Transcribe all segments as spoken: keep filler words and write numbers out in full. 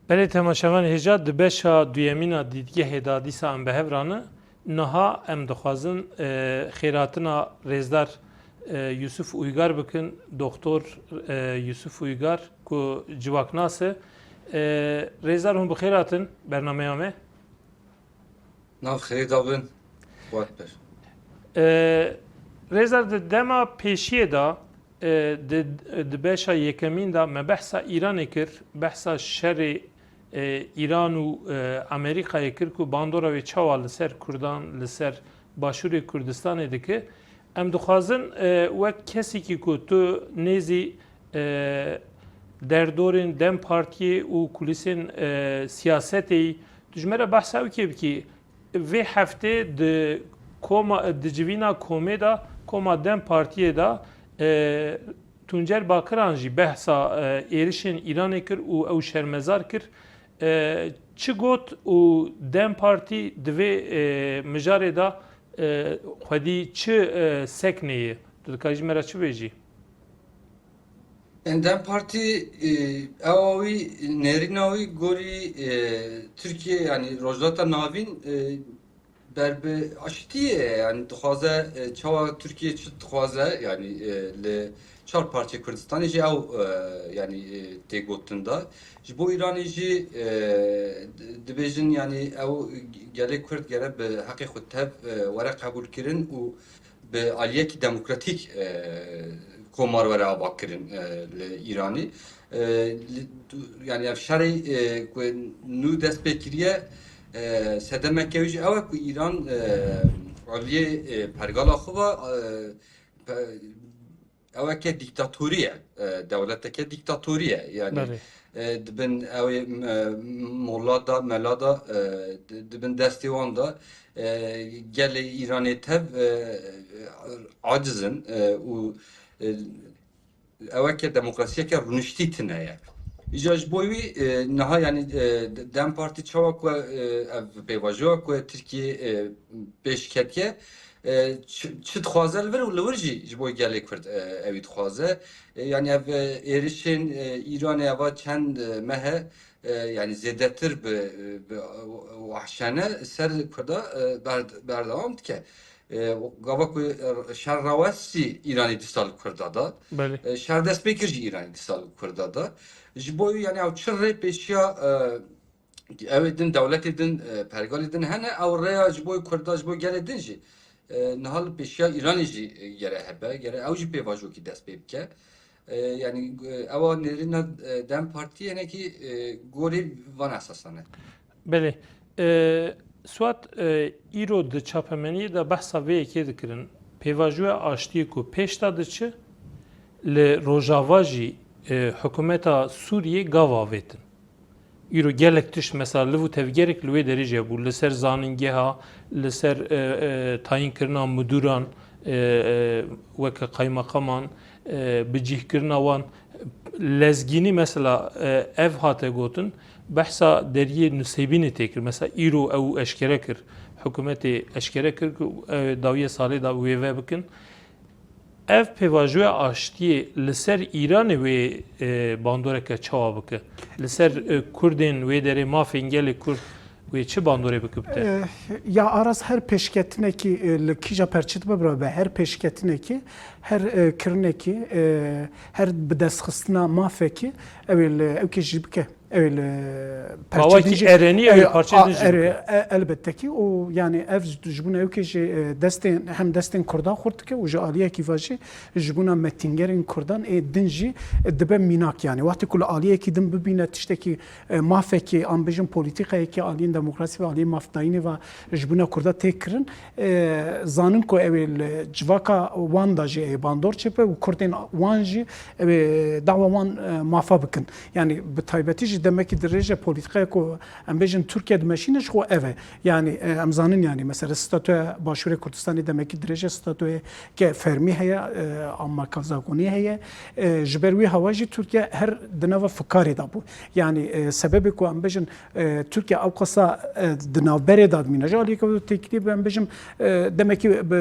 Belê temaşevan hêja di beşa duyemîn a dîtgehê de dîsa em bi hev re ne. Niha em dixwazin, e, xêrhatina rêzdar, e, Yusuf Uygar bikin, Doktor, e, Yusuf Uygar ku civaknas e. E, rêzdar hûn bi xêr hatin bernameya me. Nav xêrê de bin. Xwat bir. E, rêzdar di dema pêşiyê de, e, di, di beşa yekemîn de me behsa Îranê kir, behsa şerê, e, Îran û, e, Amerîkayê kir ku bandora wê çawa li ser Kurdan, li ser Başûrê Kurdistanê dike. Em dixwazin, e, wek kesekî ku tu nêzî, e, derdorên DEM Partiyê û kulîsên, e, siyasetê yî, tu ji me re behsa ew kê bikî, vê heftê di koma, di civîna komê de, koma DEM Partiyê de, e, Tuncer Bakiran jî behsa, e, êrişên Îranê kir û ew şermezar kir. E, çi got û DEM Partî di vê, e, mijarê de, e, xwedî çi, e, seknê ye? Tu dikarî ji me re çi bêjî? Em DEM Partî, e, ewa wî, nêrîna wî gorî, e, Tirkiye, yanî Rojhilata Navîn, e, ber bi aştiyê, yanî dixwaze, e, çawa Tirkiye çi dixwaze, yanî, e, li çar parçeyê Kurdistanê jî ew, e, yanî, e, tê gotin de. Ji bo Îranê jî, e, di-, dibêjin, yanî ew gelê Kurd gere bi heqê xwe tev, e, were qebûlkirin û bi aliyekî demokratîk, e, komar were avakirin, e, li Îranî. E, li, yanî ev şerê, e, ku nû dest pê kiriye, e, sedemeke wî jî ew e ku Îran, e, aliyê, e, pergala xwe ve, e, pe-, ew eke dîktatorî ye, e, dewleteke dîktatorî ye. Yanî, Belê. e, dibin ew ê, e, molla da, mela da, e, di-, dibin destê wan da, e, gelê Îranê tev, e, aciz in, e, û, e, ew eke demokrasiyeke rûniştî tune ye. Îca ji bo wî, e, niha, yanî, e, DEM Partî çawa ku, e, ev pêvajoya ku Tirkiye, e, pêş ketiye, e, çi, çi dixwaze li vir û li wir jî ji bo gelê Kurd, e, ewî dixwaze. E, yanî ev, e, êrişên, e, Îranê eva çend, e, meh e, e, yanî zêdetir bi, bi wahşene ser Kurda, e, ber-, berdewam dike. E, gava ku, e, şer rawestî Îranê dîsa li Kurda da. Belê. E, şer dest pê kir jî Îranê dîsa li Kurda da. Ji bo wî, yanî ew çi rê pêşiya, e, ew ê din, dewletê din, e, pergalê din hene, ew rêya ji bo Kurda, ji bo gelê din jî, e, niha li pêşiya Îranê jî, e, gere hebe, gere ew jî pêvajokî dest pê bike. E, yanî, e, ewa nêrîna, e, DEM Partî hinekî, e, gorî van esasan e. Belê. E, Suat, e, îro di çapemeniyê de behsa vê yekê dikirin. Pêvajoya aştiyê ku pêş de diçi, li Rojava jî, e, hikûmeta Sûriyê gav avêtin. Îro gelek tişt, mesela, liv û tevgerek li wê derê jî hebû. Li ser zanîngeha, li ser, e, e, tayînkirina midûran, e, e, weke qaymeqaman, e, bicîhkirina wan. Lezgînî, mesela, e, ev hate gotin, behsa deriyê Nusêbînê tê kir. Mesela, îro ew eşkere kir, hikûmetê eşkere kir ku, e, dawiya salê de wêve bikin. Ev pêvajoya aştiyê li ser Îranê wê, e, bandoreke çawa bike? Li ser, e, Kurdên wê derê, mafên gelê Kurd wê çi bandorê bike bi te? E, ya Aras, her pêşketinekî, e, li kîja perçî dibe bira be, her pêşketinekî, her, e, kirinekî, e, her bidestxistina mafekî, ew ê li ewkê jî bike. Ew ê li perçê Mawakî din jî, erenî ew ê e, parçeyê a, din jî ere, bike. E, elbette ki û yani ev ji, ji bona ew ke jî, e, destên, hem destên Kurda xurt dike û ji aliyekî ve jî ji bona metîngerên Kurdan ê din jî, e, dibe mînak yani. Wextê ku li aliyekî din bibîne tiştekî, e, mafekî, an bêjin polîtîkayekî aliyên demokrasî ve aliyên mafdayînê ve ji bona Kurda tê kirin, e, zanin ku ew ê li civaka wan de jî ê bandor çêbe û Kurdên wan jî ew ê dawa wan, e, mafa bikin. Yani bi taybetî jî demekî dirêj e polîtîkaya ku em bêjin Tirkiye dimeşîne ji xwe ev e. Yani, e, em zanin yani mesela statûya Başûrê Kurdistanê demekî dirêj e, statûyeke fermî heye, e, amakazagonî heye. E, ji ber wî hewa jî Tirkiye her di nava fikarê de bû. Yani, e, sebebê ku em bêjin, e, Tirkiye ewqasa, e, di navberê de dimîne. Ji aliyeke têkilî be em bêjim, e, demekî bi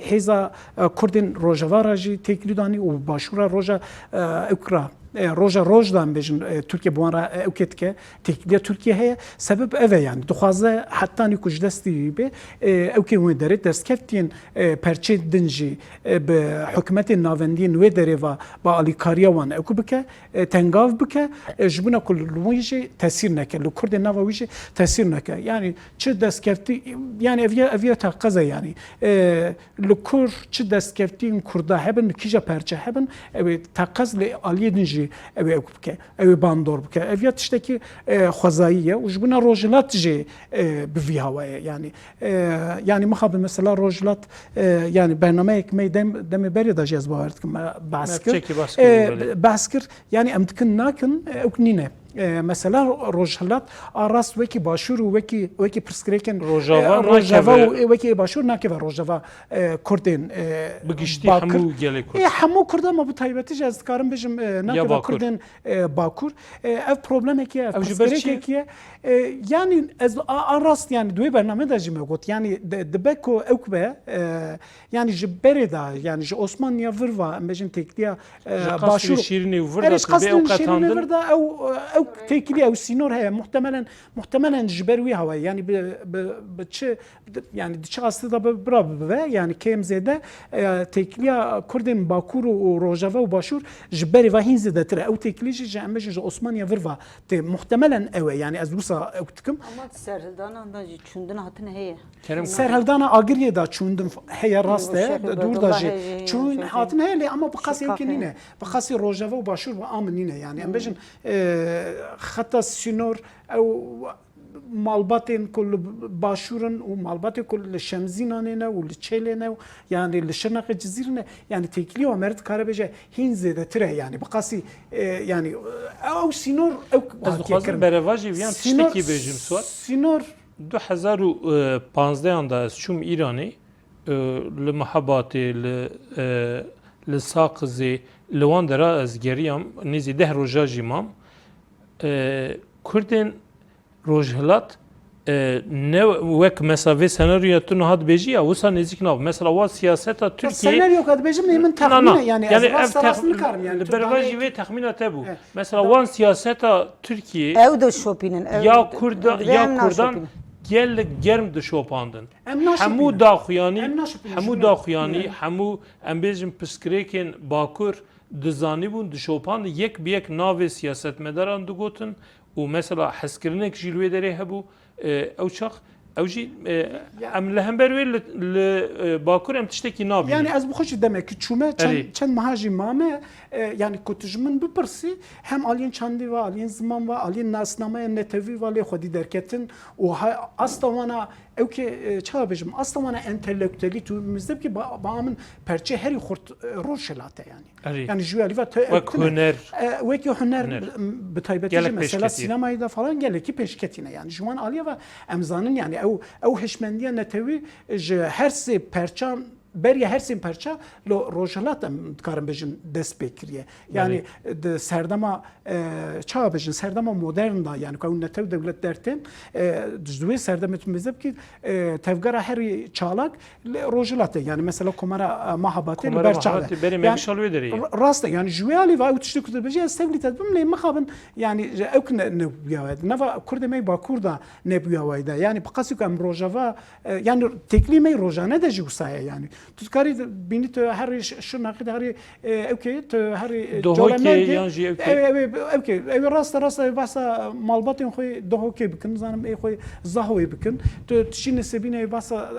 hêza, e, Kurdên Rojava re jî têkilî danî û Başûra Roja, e, ewk re, e, roja roj da em bêjin, e, Tirkiye bi wan re, e, ewkê dike, têkiliya Tirkiye heye. Sebeb ev e yani. Dixwaze hetanî ku ji destî wî bê, e, ewkê wê derê destkeftiyên, e, perçê din jî, e, bi hikûmetên navendiyên wê derê ve bi alîkariya wan ewk bike, e, tengav bike, e, ji bona ku li wî jî tesîr neke, li Kurdên nava wî jî tesîr neke. Yani çi destkeftî, yani ev ya, ev ya teqez e yani. E, Li kur çi destkeftiyên Kurda hebin, li kîja perçe hebin, ew ê teqez li aliyê din jî ew ê ewk bike, ew ê bandor bike. Ev ya tiştekî, e, xwezayî ye û ji bona Rojhilat jî, e, bi vî hawa ye. Yani, e, yani mixabin mesela Rojhilat, e, yani bernameyek me dem, demê berê de jî ez bawer dikim, e, behs kir. Çekî behs kir, E, belê. Behs kir. Yani em dikin nakin, e, ewk nîne. E, mesela Rojhilat a rast wekî Başûr û wekî, wekî pirsgirêkên, Rojava e, Rojava nakeve. Û, e, wekî Başûr nakeve Rojava, e, Kurdên, e, Bi giştî Bakur. Hemû gelê Kurd. E, hemû Kurd ama bi taybetî jî ez dikarim bêjim, e, nakeve Kurdên, e, Bakur. E, ev problemekî ye, ev pirsgirêkekî ye. E, yani ez a, a rast yani di wê bernamê de jî me got. Yani de, dibe ku ewk be, e, yani ji berê de, yani ji Osmanliya vir ve, em bêjin têkiliya, e, Başûr. Ji qasrê şîrînê û vir de. Erê, ji qasrê şîrînê vir de ew, ew têkilî, ew sînor heye. Muhtemelen, muhtemelen ji ber wî hawa ye. Yani bi, bi, bi çi, yani di çi astê de bi, bira bibe, yani kêm zêde, e, têkiliya Kurdên Bakur û, û Rojava û Başûr ji berê ve hîn zêdetir e. Ew têkilî jî ji, em bêjin ji Osmanliya vir ve tê. Muhtemelen ew e. Yani ez wisa ew dikim. Ama serhildanan da jî çûndin hatin heye. Kerem Serhildana Agiriyê de çûndin heye, rast e, dûr da jî çûn hatin heye lê ama bi qasî ewkê nîne. Bi qasî Rojava û Başûr ve a min nîne yani. Em bêjin, e, xeta sînor ew malbatên ku li Başûr in û malbatê ku li Şemzînanê ne û li Çêlê ne û yani li Şirnexê Cizîrê ne, yani têkilî û me re dikare bêje hîn zêdetir e yani. Bi qasî, e, yani, e, ew sînor ew Ez hatiye dixwazim kirin. Berevajî viyan Sînor, tiştekî bêjim, Suat. Sînor Du hezar û panzdehan de ez çûm Îranê, e, li Mehebatê, li, e, li Saqizê, li wan dera ez geriyam, nêzî deh roja jî mam. E, Kurdên Rojhilat, e, ne wek mesela vê senaryoya tu niha dibêjî ya, wisa nêzîk nabin. Mesela wan siyaseta Tirkiyê. Senaryo ka dibêjim, ne min Na, na. Texmîn e, yani ez Yani ev rast rast tex-, nikarim, yani li tu berva danê jî vê texmîna te bû. Evet. Mesela wan siyaseta Tirkiyê Ew dişopînin, ew ya di-, Kurda-, divê ya em Kurdan naşopînin. Gelek germ dişopandin. Em naşopînin. Hemû daxuyanî, Em naşopînin, hemû jûna. Daxuyanî, Evet. Hemû, em bêjin, pirsgirêkên Bakur dizanîbûn, dişopandin, yek bi yek navê siyasetmedaran digotin û mesela hezkirinek jî li wê derê hebû. E, ew çax, ew jî, e, Ya. Em li hember wê li, li, e, Bakur em tiştekî nabînin. Yani ez bi xwe jî demek ki çûme, çend, Erê. Çend meha jî mame, e, yani ku tu ji min bipirsî, hem aliyên çandî ve, aliyên ziman ve, aliyên nasnameya netewî ve lê xwedî derketin û ha-, asta wana, ew ke, e, çawa bêjim, asta wana entelektuelî tu mizde bikî ba, ba min perçê herî xurt, e, Rojhilat e yani. Erê. Yani ji wê alî ve te-, Wek tune. Huner. E, wekî huner Huner. bi, bi taybetî Gelek jî mesela pêşketî. Sînemayê de falan gelekî pêşketî ne. Yani ji wan alî ve em zanin yani ew, ew hişmendiya netewî ji her sê perçan, beriya her sê perça li Rojhilat em dikarin bêjin dest pê kiriye. Yani Belê. Di serdema, e, çawa bêjin, serdema modern de yani ku ew netew dewlet dertên, e, ji wê serdemê tu mêze bikî, e, tevgera herî çalak li Rojhilat e. Yani mesela Komara, e, Mahabatê li Komara ber çav e. Mahabatê berê Yani, mevîşa li wê derê ye. r-, rast e. Yani ji wê alî ve ew tiştê ku tu dibêjî ez tevlî te dibim lê mixabin yani ji ew ne, nebûyawe. Nava Kurdê me yê Bakur da nebûyawe de. Yani bi qasî ku em Rojava, e, yani têkilî me yê rojane de jî wisa ye yani. Tu dikarî bînî tu herî Ş-, Şirnexê de herî, e, ewkê, tu herî, e, Duhokê Colemêrgê, yan jî ewkê. Ew, ew, ew, ewkê, ew rast e, rast e, behsa malbatên xwe Duhokê bikin, zanim ê xwe Zahoyê bikin. Tu, tu çî Nisêbînê behsa,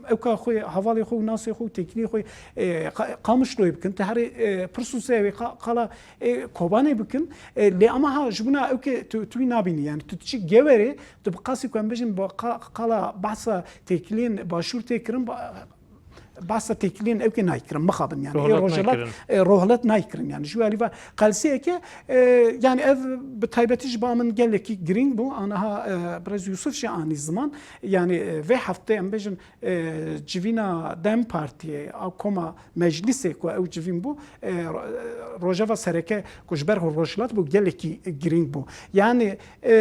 e, ewka xwe, hevalê xwe û nasê xwe û têkilî xwe, e, Qa-, Qamişloyê bikin. Tu herî, e, Pirsûsê ew ê qa-, qala, e, Kobanê bikin. E, lê ama ha ji bona ewkê tu, tu wî nabînî. Yani tu diçî Gewerê, tu bi qasî ku em bêjin ba-, qa-, qala behsa têkiliyên Başûr tê kirin, ba-, Behsa têkiliyên ewkê nayê kirin, mixabin yani. Ê Rohilat Rojhilat, nayê kirin. E, Rohilat nayê kirin yani. Ji wê alî ve qelsiyeke, e, yani ev bi taybetî ji ba min gelekî girîng bû. Aniha, e, Birêz Yûsif jî anî ziman. Yani, e, vê heftê em bêjin, e, civîna dem Partiyê, a koma meclîsê ku ew civîn bû, e, ro-, e, rojeva sereke ku ji ber Rojhilat bû gelekî girîng bû. Yani, e,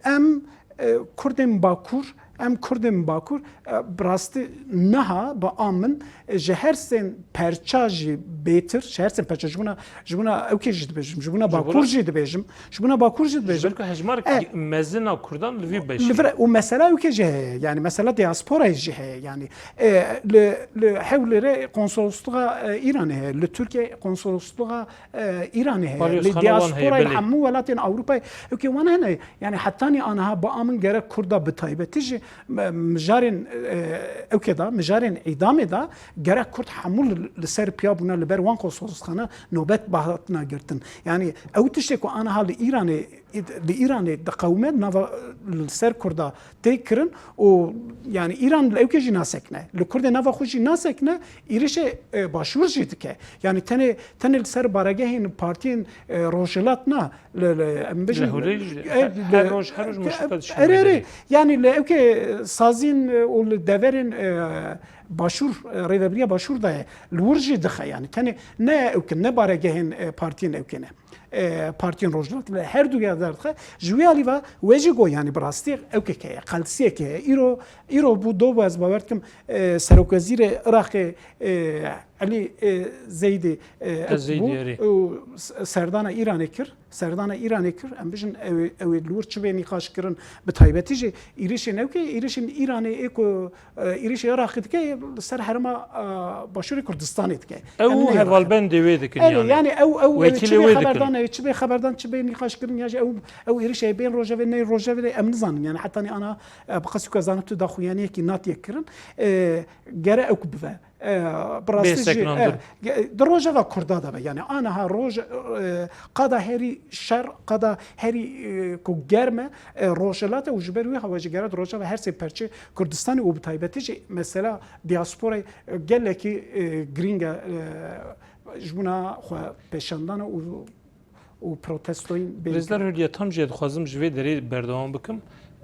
em, e, Kurdên Bakur, Em Kurdên Bakur, e, bi rastî niha bi a min, e, ji her sên perça jî bêtir, ji her sên perça, ji bona, ji bona ewkê jî dibêjim, ji bona Bakur jî dibêjim, ji bona Bakur jî dibêjim. Ji ber ku hejmarek E, mezin a Kurdan li vî beşê. Li vir, û mesela ewkê jî heye, yani mesela diasporayê jî heye, yani, e, li, li Hewlêrê konsolosluğa, e, Îranê heye, li Tirkiye konsolosluğa, e, Îranê heye, li diasporayê hemû welatên Ewropayê ewkê wan hene. Yani hetanî aniha bi a min gerek Kurda bi taybetî jî, e, mijarên, e, ewkê de, mijarên îdamê de gerek Kurd hemû li, li ser piya bûne, li ber wan konsolosxane nobet bi hatina girtin. Yani ew tiştê ku aniha li Îranê, li Îranê diqewime nava li ser Kurda tê kirin û yani Îran li ewkê jî nasekine. Li Kurdê nava xwe jî nasekine, êrişê, e, başûr jî dike. Yani tenê, tenê li ser baregehên partiyên, e, rojhilat na, li, li, em bêjin, Li Hewlêrê jî e, her, li, her roj, her roj e, muşteka dişîne erê, erê. Hewlêrê. Yani li ewkê sazîn, e, û li deverên, e, başûr, e, rêvebiriya başûr de ye. Li wir jî dixe yani. Tenê ne ewkin, ne baregehên, e, partiyên ewkê ne. E, partiyên rojhilat li her du ya derdixe. Ji wî alî ve wê jî got, yani bi rastî ewkek heye, qelsiyek heye. Îro, îro bû do bû, ez bawer dikim, e, serokwezîrê Iraqê, e, Elî, e, Zeydî, e, El Zeydî, bû, erê. Û s-, serdana Îranê kir. Serdana Îranê kir. Em bijin ew, ew ê li wir çi bê nîqaş kirin, bi taybetî jî êrişên ewkê, êrişên Îranê ê ku e, êrişê Iraqê dike, li ser herêma, e, Başûrê Kurdistanê dike. Ew Em nê hevalbendê wê dikin Erê, yani. Yani ew, ew, e, Wekîlê çi bê wê dikin. Xeberdan, e, çi bê xeberdan, çi bê nîqaş kirin, ya jî ew, ew êrişê bên rojevê, ney rojevê de em nizanin. Yani hetanî ana, e, bi qasî ku ez zanim tu daxuyaniyekî natiye kirin, e, gere ew ku bive. E, bi rastî jî, Bê seknandin. E, ge-, di rojeva Kurda de be. Yani aniha roj, e, qada herî şer, qada herî, e, ku germ e, e, rojhilat e û ji ber wî hewa jî gere di rojeva her sê perçê Kurdistanê û bi taybetî jî mesela diasporayê, e, gelekî, e, girîng e, e, ji bona xwe pêşandana û, û protestoyên bên Rêzdar kirin. Hurdiya, tam jî dixwazim ji vê derê berdewam bikim.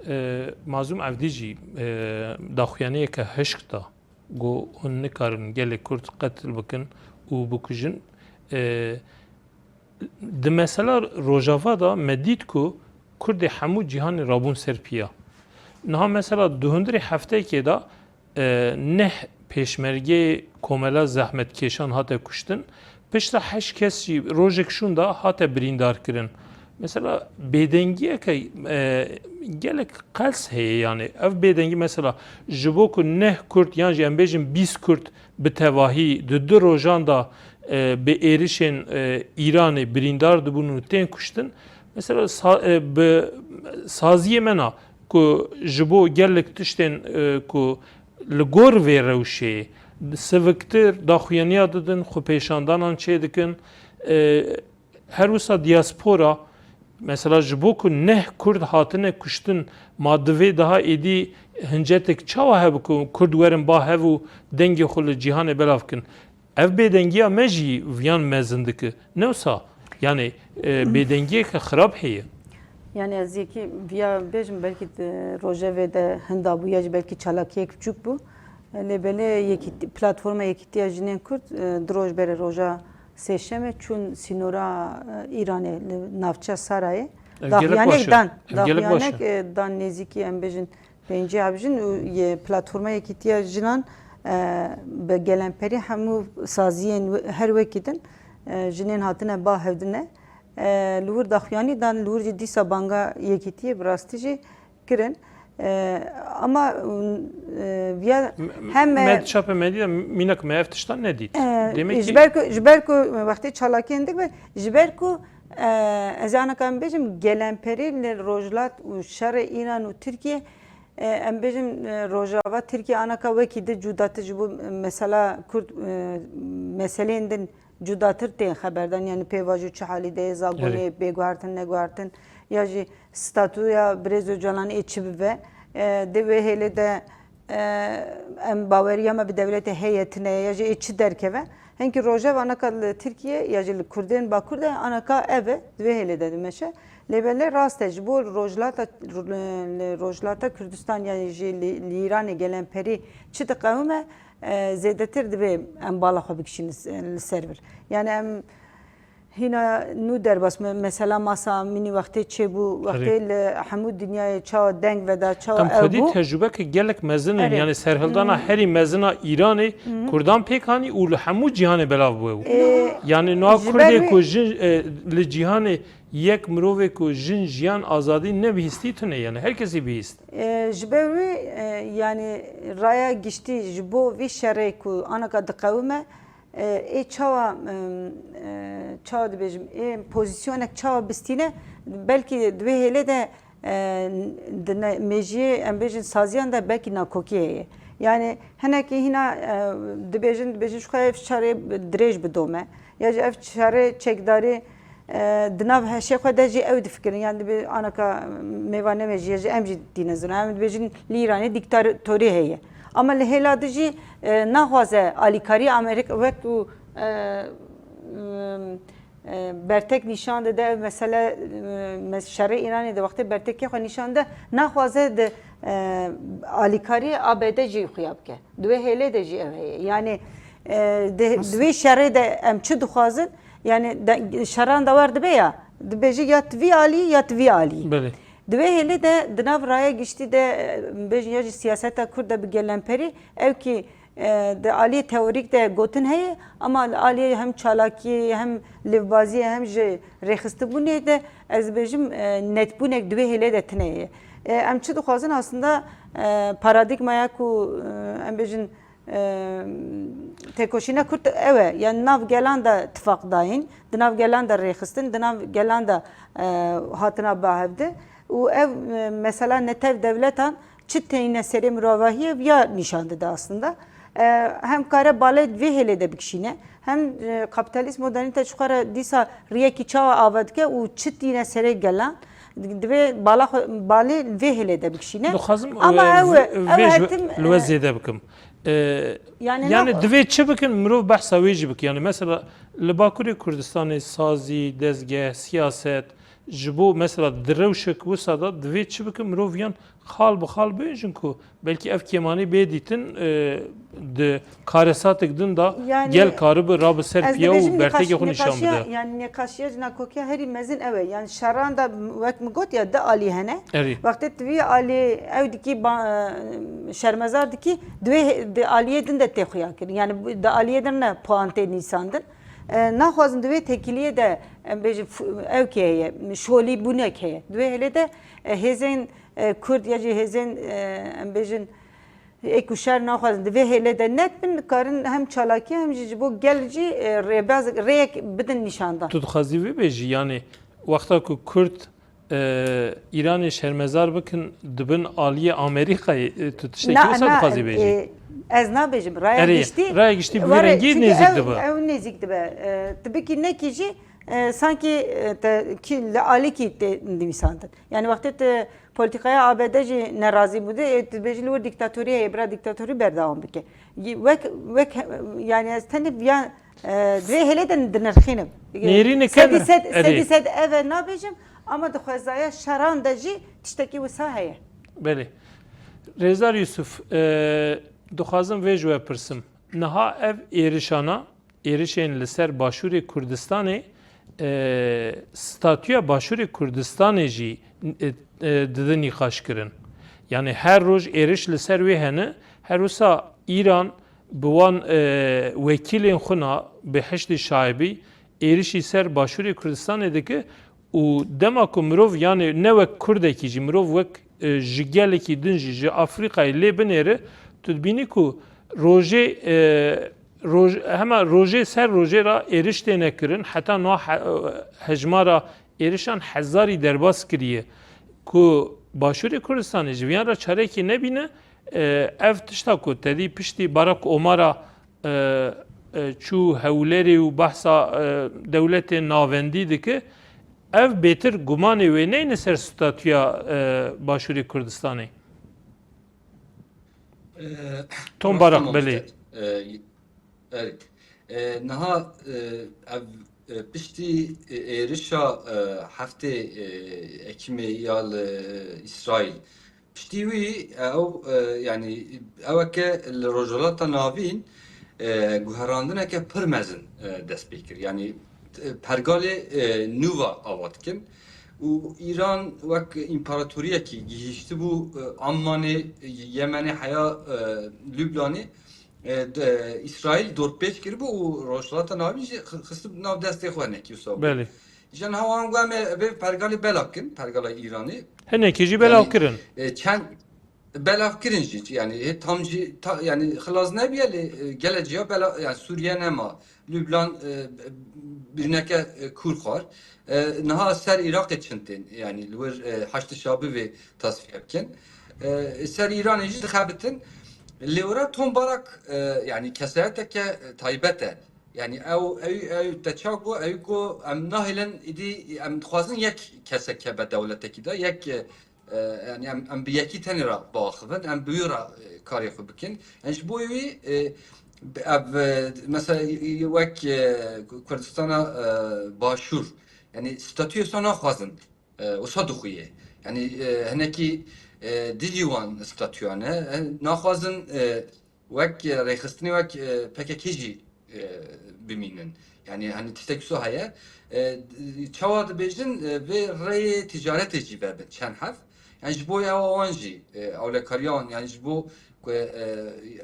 E, Mazlûm Evdî jî, e, daxuyaniyeke hişk da. Got, hûn nikarin gelê Kurd qetil bikin û bikujin. E, di mesela Rojava de me dît ku Kurdê hemû cîhanê rabûn ser piya. Niha mesela di hundirê hefteyekê de, e, neh pêşmergeyê Komela Zehmetkêşan hate kuştin. Piştre heşt kes jî rojek şûn de hate birîndar kirin. Mesela bêdengiyeke, e, gelek qels heye yani. Ev bêdengî mesela ji bo ku neh Kurd yan jî em bêjin bîst Kurd bi tevahî di du rojan de, e, bi êrişên, e, Îranê birîndar dibûn û tên kuştin. Mesela sa-, e, bi saziyê me na ku ji bo gelek tiştên, e, ku li gor vê rewşê siviktir daxuyaniya didin, xwepêşandanan çêdikin. E, her wisa diaspora, mesela ji bo ku neh Kurd hatine kuştin, ma divê daha êdî hincetek çawa hebe ku Kurd werin ba hev û dengê xwe li cîhanê belav kin? Ev bêdengiya me jî viyan mezin dike. Ne wisa? Yani, e, bêdengiyeke xirab heye. Yani ez yekî viya bêjim, belkî di rojevê de hinda bû ya jî belkî çalakiyek biçûk bû. Lê belê yekîtî-, platforma Yekîtiya Jinên Kurd, e, du roj berê roja sêşemê çûn sînora, e, Îranê li navçeya Sarayê. Ev gelek Daxuyanek baş e. dan, Ev gelek baş daxuyanek, e. e, dan nêzîkî em bêjin pêncî hebjin û yê platforma Yekîtiya Jinan, e, bi gelemperî hemû saziyên we-, her wekî din, e, jinên hatine ba hevdine. E, li wir daxuyanî dan, li wir jî dîsa banga yekîtiyê bi rastî jî kirin. E, ama, e, viya Me-, hem, e, me di çapê medya mînak me ev tiştan nedît. E, Demek ji ki ber ku, ji ber ku wextê çalakiyên dik be, ji ber ku, e, ez ê anaka em bêjim, gelemperî li rojhilat û şerê Îran û Tirkiye, e, em bêjim, e, Rojava Tirkiye anaka wekî di cudatir ji bo mesela Kurd, e, meseleyên din cudatir tên xeberdan, yani pêvajo çi halî de ye, zagonê Erê. bê guhertin, neguhertin, ya jî statuya Birêz Ocalanê ê çi bibe, e, di wê hêlê de, e, em baweriya me bi dewletê heye tine ye, ya jî ê çi derkeve. Hinkî rojeva anaka li Tirkiye, ya jî li Kurdên Bakur de anaka ev e, di wê hêlê de dimeşe. Lê belê rast e, ji bo rojhilata, li Rojhilata Kurdistan, ya jî li, li Îranê gelemperî çi diqewime, e, zêdetir divê em bala xwe bikişînin li, li ser vir. Yani em Hîna nû derbas me, mesela masa mînî wextê çêbû, wextê Erê. li hemû dinyayê çawa deng veda, çawa Em ew xwedî bû. tecrûbeke gelek mezin in. Erê. Yani serhildana herî mezin a Îranê Kurdan pêk anî û li hemû cîhanê belav bûye bû. Ê, Yani niha ji ber Kurdê wê- ku jin e, li cîhanê yek mirovê ku jin jiyan azadî nebihîstî tune yani her kesî bihîst. E, ji ber wê, e, yani raya giştî ji bo vî şerê ku anaka diqewime, e, ê çawa, e, e, çawa dibêjim, ê pozîsyonek çawa bistîne, belkî di vê hêlê de, e, di ne-, mêjiyê, em bêjin, saziyan de belkî nakokî heye. Yani hinekî hîna, e, dibêjin, dibêjin ji xwe ev şerê dirêj bidome. Ya jî ev şerê çekdarî, e, di nav hişê xwe de jî ew difikirin. Yani dibê anaka mêva nemêjiye jî em jî tîne zirin. Em dibêjin li Îranê dîktatorî heye. Ama li hêla din jî, e, naxwaze alîkarî Amerîka wek ku, e, e, bertek nîşan dide, ev mesele, e, mes-, şerê Îranê de wextê bertekê xwe nîşan de, naxwaze di, e, alîkarî A B D jî xuya bike. Di wê hêlê de jî ev heye. Yani, e, di, di wê şerê de em çi dixwazin? Yani de, şeran de wer dibe ya, dibêjî ya ti vî alî ya ti vî alî. Belê. Di wê hêlê de di nav raya giştî de, e, bêjin ya jî siyaseta Kurd de bi gelemperî, ew kî, e, di aliyê teorîk de gotin heye, ama li aliyê hem çalakiyê hem lêvbaziyê hem jî rêxistibûnê de ez dibêjim, e, netbûnek di wê hêlê de tune ye. E, em çi dixwazin aslında, e, paradîgmaya ku, e, em bêjin, e, têkoşîna Kurd ew e. Yani nav gelan de tifaq dayîn, di nav gelan de rêxistin, di nav gelan de, e, hatina bihevdin. Û ev, e, mesela netew dewletan çi têne serê mirovahiyê viya nîşan dide aslında. E, hem kare balê vê hêlê de bikişîne, hem, e, kapîtalîst modernîte ji xwe re dîsa riyekî çawa ava dike û çi tîne serê gelan, divê bala xwe, balê vê hêlê de bikişîne. Dixwazim, Ama e, ew, vê- ew vê ji hetim, li we e, zêde bikim. E, Yani yani nav- divê çi bikin, mirov behsa wê jî bike. Yani mesela li Bakurê Kurdistanê sazî, dezgeh, siyaset, ji bo mesela di rewşek wisa de divê çi bikin, mirov yan xal bi xal bêjin ku belkî ev kêmanî bê dîtin, e, di karesatek din de Yani gel karibi rabi ser ez piya û dibêjim bertekê nîqaş-, xwe nîşan nîqaşiya, bide. Yani nîqaşiya ji nakokiya herî mezin ew e. Yani şeran de wek min got ya di alî hene. Erê. Wextê tu vî alî ew dikî ba-, e, şermezar dikî, di wê he-, di aliyê din de tê xuya kirin. Yani bu- di aliyê din ne puan tê nîsandin. E, naxwazin di wê têkiliyê de, em bêjin, f-, ew kê heye, şolî bûnek heye. Di wê hêlê de, e, hêzên, e, Kurd ya jî hêzên, e, em bêjin, ê ku şer naxwazin di vê hêlê de net bin, karin hem çalakî hem jî ji bo gel jî, e, rêbaz, rêyek bidin nîşandan. Tu dixwazî vê bêjî, yani wexta ku Kurd, e, Îranê şermezar bikin, dibin aliyê Amerîkayê, e, tu tiştekî Na- wisa na- dixwazî bêjî? e, Ez nabêjim. Raya Erê, giştî, raya giştî bi vî were, rengî çünkü nêzîk ew, dibe. Ew nêzîk dibe. E, tu bikî nekî jî, e, sankî, e, te, kî li alîkî tê nivîsandin. Yani wextê tu polîtîkaya A B D jî nerazî bû, e, tu dibêjî li wir dîktatorî heye, bira dîktatorî berdewam bike. Y-, Wek, wek, yani ez tenê viya, e, di vê hêlê de dinirxînim. Nêrîne Sedî kevin, sed, erê. Sedî sed ev e nabêjim, ama di xwezaya şeran de jî tiştekî wisa heye. Belê. Rêzdar Yusuf, e, dixwazim vê ji we pirsim. Niha ev êrişana, êrişên li ser Başûrê Kurdistanê, e, statûya Başûrê Kurdistanê jî, e, e, dide nîqaş kirin. Yani her roj êriş li ser wê hene, her wisa Îran bi wan, e, wekîlên xwe na bi Hişdî Şaibî êrişî ser Başûrê Kurdistanê dike û dema ku mirov, yani ne wek Kurdekî jî, mirov wek, e, ji gelekî din jî, ji Afrîkayê lê binêre, tu dibînî ku rojê, e, roj, hema rojê ser rojê re êriş têne kirin, heta niha he-, hejmara êrişan hezarî derbas kiriye. Ku Başûrê Kurdistanê ji viyan re çarekî nebîne, e, ev tişta ku tedî piştî Barak Omara, e, e, çû Hewlerê û behsa, e, dewletên navendî dike, ev bêtir gumanê wê neyne ser statûya, e, Başûrê Kurdistanê? E, Tom rast Barak, e, belê. Mamoste. E, erê. E, niha, e, ev, e, piştî, e, êrişa, e, heftê, e, Ekimê ya li Îsraîl, piştî wî ew, e, yani eweke li Rojhilata Navîn, e, guherandineke pir mezin, e, dest pê kir. Yani e, pergalê, e, nû ve ava dikin. Û Îran wek împaratoriyekî gihîştibû, e, Ammanê, Yemenê heya, e, Lubnanê, e, de, Îsraîl dorpêç kiribû û Rojhilata Navîn jî xi-, xistibû nav destê xwe hinekî wisa bû. Belê. Îja niha wan got, em ê vê pergalê bela bikin, pergala Îranê. Hinekî jî belav kirin. Yanî, e, çend belav kirin jî, yanî hê tam jî ta, yanî xilas nebiye lê, e, gelek ciya bela, yanî Sûriye nema, Lubnan, e, birîneke, e, kûr xwar. E, niha ser Iraqê çin tên, yanî li wir, e, Haşd Şabî vê tasfiye bikin. E, ser Îranê jî dixebitin. Lê wira Tom Barak, e, yanî kesayeteke taybet e. Yanî ew, ew, ew te ça got, ew got, em nahêlin, îdî em dixwazin yek kesek hebe dewletekî de, yek, e, e, yanî em, em bi yekî tenê re biaxivin, em bi wî re, e, karê xwe bikin. Yanî ji bo wî, e, ev, e, mesela, e, wek, e, Kurdistana, e, Başûr, yanî statuyê wisa naxwazin, e, wisa dixuye. Yanî, e, hinekî, e, dijî wan statuyan e. E, naxwazin, e, wek, e, rêxistinê wek, e, P K K jî, e, bimînin. Yanî, hani tiştek wisa heye. E, çawa dibêjin, e, vê rêyê ticaretê jî vebin çend heb. Yanî ji bo ewa wan jî, e, ewlekariya wan, yanî ji bo ku, e,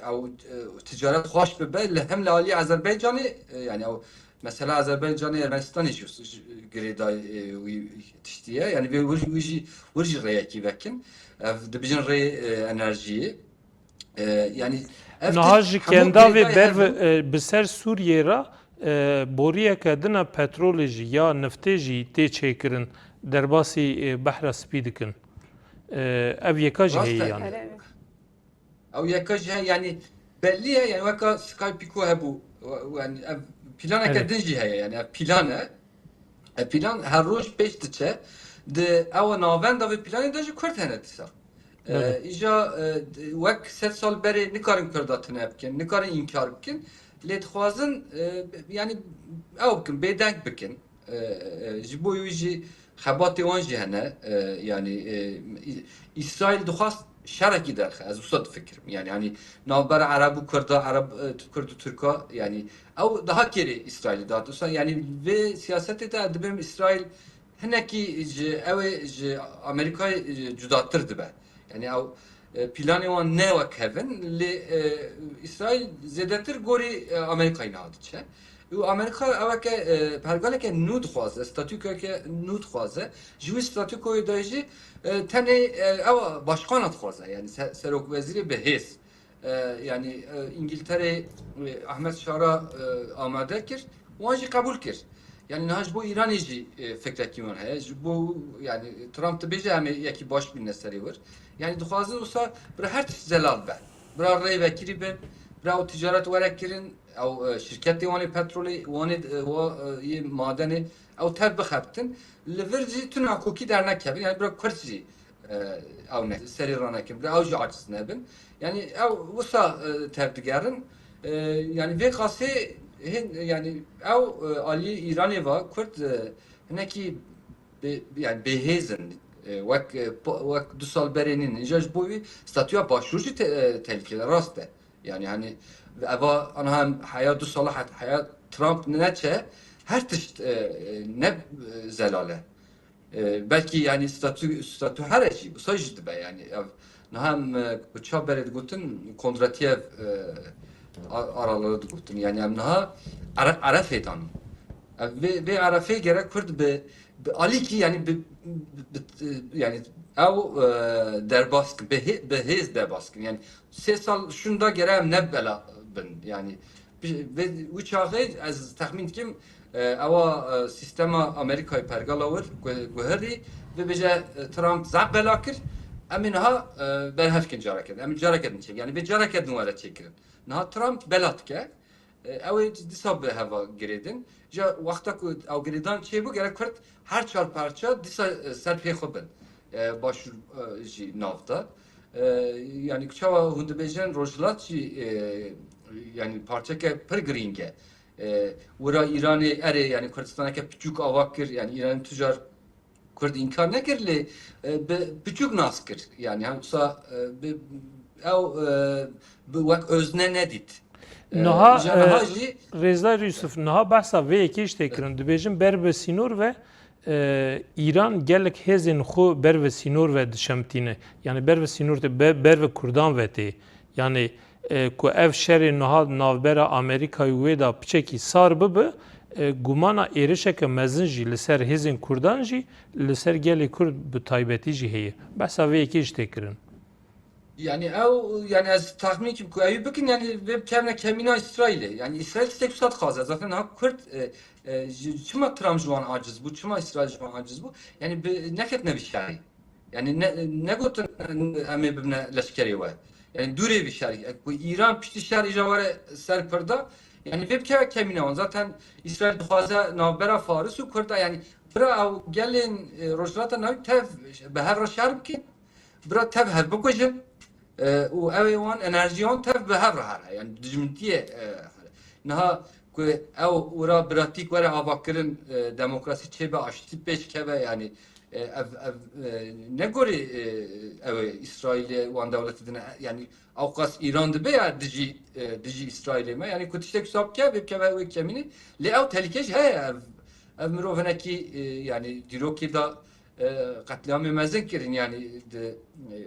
ew, e, ticaret xweş bibe, li hem li alî Azerbaycanê, e, yanî ew mesela Azerbaycanê Ermenistanê jî, jî girêdayî, e, wî tiştî ye. Yanî vê wir, wir jî, wir jî rêyekî vekin. Ev dibêjin rê, e, enerjiyê. E, yanî ev Niha tişt ji hemû kendavê girêdayî berv, hev in. E, bi ser Sûriyê re, e, boriyeke din a petrolê jî ya niftê jî tê çêkirin, derbasî, e, Behra Spî dikin. E, ev yeka jî Rast heye e. Yanî. Erê. Ew yeka jî heye, yanî bellî ye, yanî weka Sky Pico hebû, we-, we-, yanî ev planeke Erê. Din jî heye, yanî ev plan e. E, plan her roj pêş diçe. Di ewa navenda vê planê de jî Kurd hene dîsa. E, Belê. Îja, e, d-, wek sed sal berê nikarin Kurda tune bikin, nikarin înkar bikin. Lê dixwazin, e, yanî ew bikin, bêdeng bikin. E, e, ji bo wî jî xebatê wan jî hene. E, yanî, e, Î-, Îsraîl dixwast şerekî derxe. Ez wisa difikirim. Yanî, hani navbera Ereb û Kurda, Ereb, e, Kurd û Tirka, yanî ew daha kêrê Îsraîlî dihat. Wisa, yanî vê siyasetê de dibêm Îsraîl hinekî ji ew ê ji Amerîkayê, e, cudatir dibe. Yanî ew, e, planê wan ne wek hev in, lê, e, Îsraîl zêdetir gorî, e, Amerîkayê niha diçe. Û Amerîka eweke, e, pergaleke nû dixwaze, statûkoyeke nû dixwaze. Ji wî statûkoyê de jî, e, tenê, e, ew başqana dixwaze, yanî se-, serokwezîrê bi hêz. E, yanî, e, Îngilterê, e, Ahmet Şara, e, amade kir, wan jî qebûl kir. Yanî niha ji bo Îranê jî, e, fikrekî wan heye. Ji bo, yanî Trump dibêje em ê yekî baş bîne serê wir. Yanî dixwazin wisa bira her tişt zelal be. Bira rê vekirî bin, bira ew ticaret were kirin, ew, e, şirketê wan ê petrolê, wan ê, e, wa, e, yê madenê, ew tev bixebtin. Li vir jî tu nakokî dernekevin, yanî bira Kurd jî, e, ew ne, serê ranekin, bira ew jî aciz nebin. Yanî ew wisa, e, tev digerin. E, yanî vê qasê hên, yanî ew, e, alî Îranê va Kurd, e, hinekî bê-, yanî bêhêz in. E, wek, e, pa-, wek du sal berê nîn. Îja ji bo wî statûya Başûr jî te-, e, tehlikede rast e. Yanî, hani, eva, aniha em heya du sala het-, heya Trump neçe, her tişt, e, e, ne, e, zelal e. E, belkî, yanî, statû, statû here jî, wisa jî dibe, yanî, ev, niha em, e, ku ça berê digotin, Kondratyev, e, a-, aralığı digotin. Yanî, em niha Are-, Arefê dan. Ev, vê, vê Arefê gerek Kurd bi, bi alîkî, yanî, bi, bi, bi, yanî, ew, e, derbas kin, bi hê-, bi hêz derbas kin. Yanî, sê sal şûnda gere em ne bela bin. Yanî, bi-, bi-, wî çaxê ez texmîn dikim, e, ewa, e, sîstema Amerîkayê pergala wir gu-, guherî, bibêje, e, Trump zaf bela kir, em ê niha, e, berhev kin careke din. Em ê careke din çêkin. Yanî, vê careke din were çêkirin. Niha Trump bela dike. E, ew ê dîsa bi heva girêdin. Ji wexta ku ew girêdan çêbû, gerek Kurd her çar parça dîsa, e, ser pê xwe bin. E, Başûr, e, jî nav da. E, yanî ku çawa hûn dibêjin, Rojhilat jî, e, yanî parçeke pir girîng e. E, wira Îranê erê, yanî Kurdistaneke piçûk ava kir, yanî Îranê tu car Kurd înkar nekir, lê, e, bi piçûk nas kir. Yanî, hem wisa, e, bi, ew, e, bi wek özne nedît. Niha, e, ji niha e, jî Rêzdar Yusuf, niha behsa vê yekê jî tê kirin. Dibêjin ber bi sînor ve, e, Îran gelek hêzên xwe ber bi sînor ve dişemtîne. Yani ber bi sînor tê, be-, ber bi Kurdan ve tê. Yani, e, ku ev şerê niha navbera Amerîkayê û wê de piçekî sar bibe, e, gumana êrişeke mezin jî li ser hêzên Kurdan jî, li ser gelê Kurd bi taybetî jî heye. Behsa vê yekê jî tê kirin. Yani ew, yani ez texmîn kim ku ew bikin, yani vê bikevne kemîna Îsraîlê. Yani Îsraîl tiştek wisa dixwaze. Zaten ha Kurd, e, e, ji, çima Trump ji wan aciz bû, çima Îsraîl ji wan aciz bû? Yani bi, neketine bi şerî. Yani ne, negotin em ê bibine leşkerê we. Yani dûrê bi şerî. E, ku Îran piştî şer îja were ser Kurda, yani vê bikeve kemîna wan. Zaten Îsraîl dixwaze navbera Faris û Kurda, yani bira ew gelên, e, Rojhilata Navî tev bi hev re şer bikin. Bira tev hev bikujin, e, û ew ê wan enerjiya wan tev bi hev re here. Yani dijmintiyê, e, here. Niha ku ew wira biratîk were avakirin, e, demokrasî çêbe, aştî pêş keve, yani, e, ev, ev, e, ne gorî, e, ew ê Îsraîlê wan dewletê dine, yani ewqas Îran dibe ya dijî, e, dijî Îsraîlê me. Yani ku tiştek wisa bike, vê bikeve wê kemînê. Lê ew tehlîke jî heye, ev, ev mirov hinekî, e, yani dîrokê de e, qetlîamê mezin kirin, yani di, e,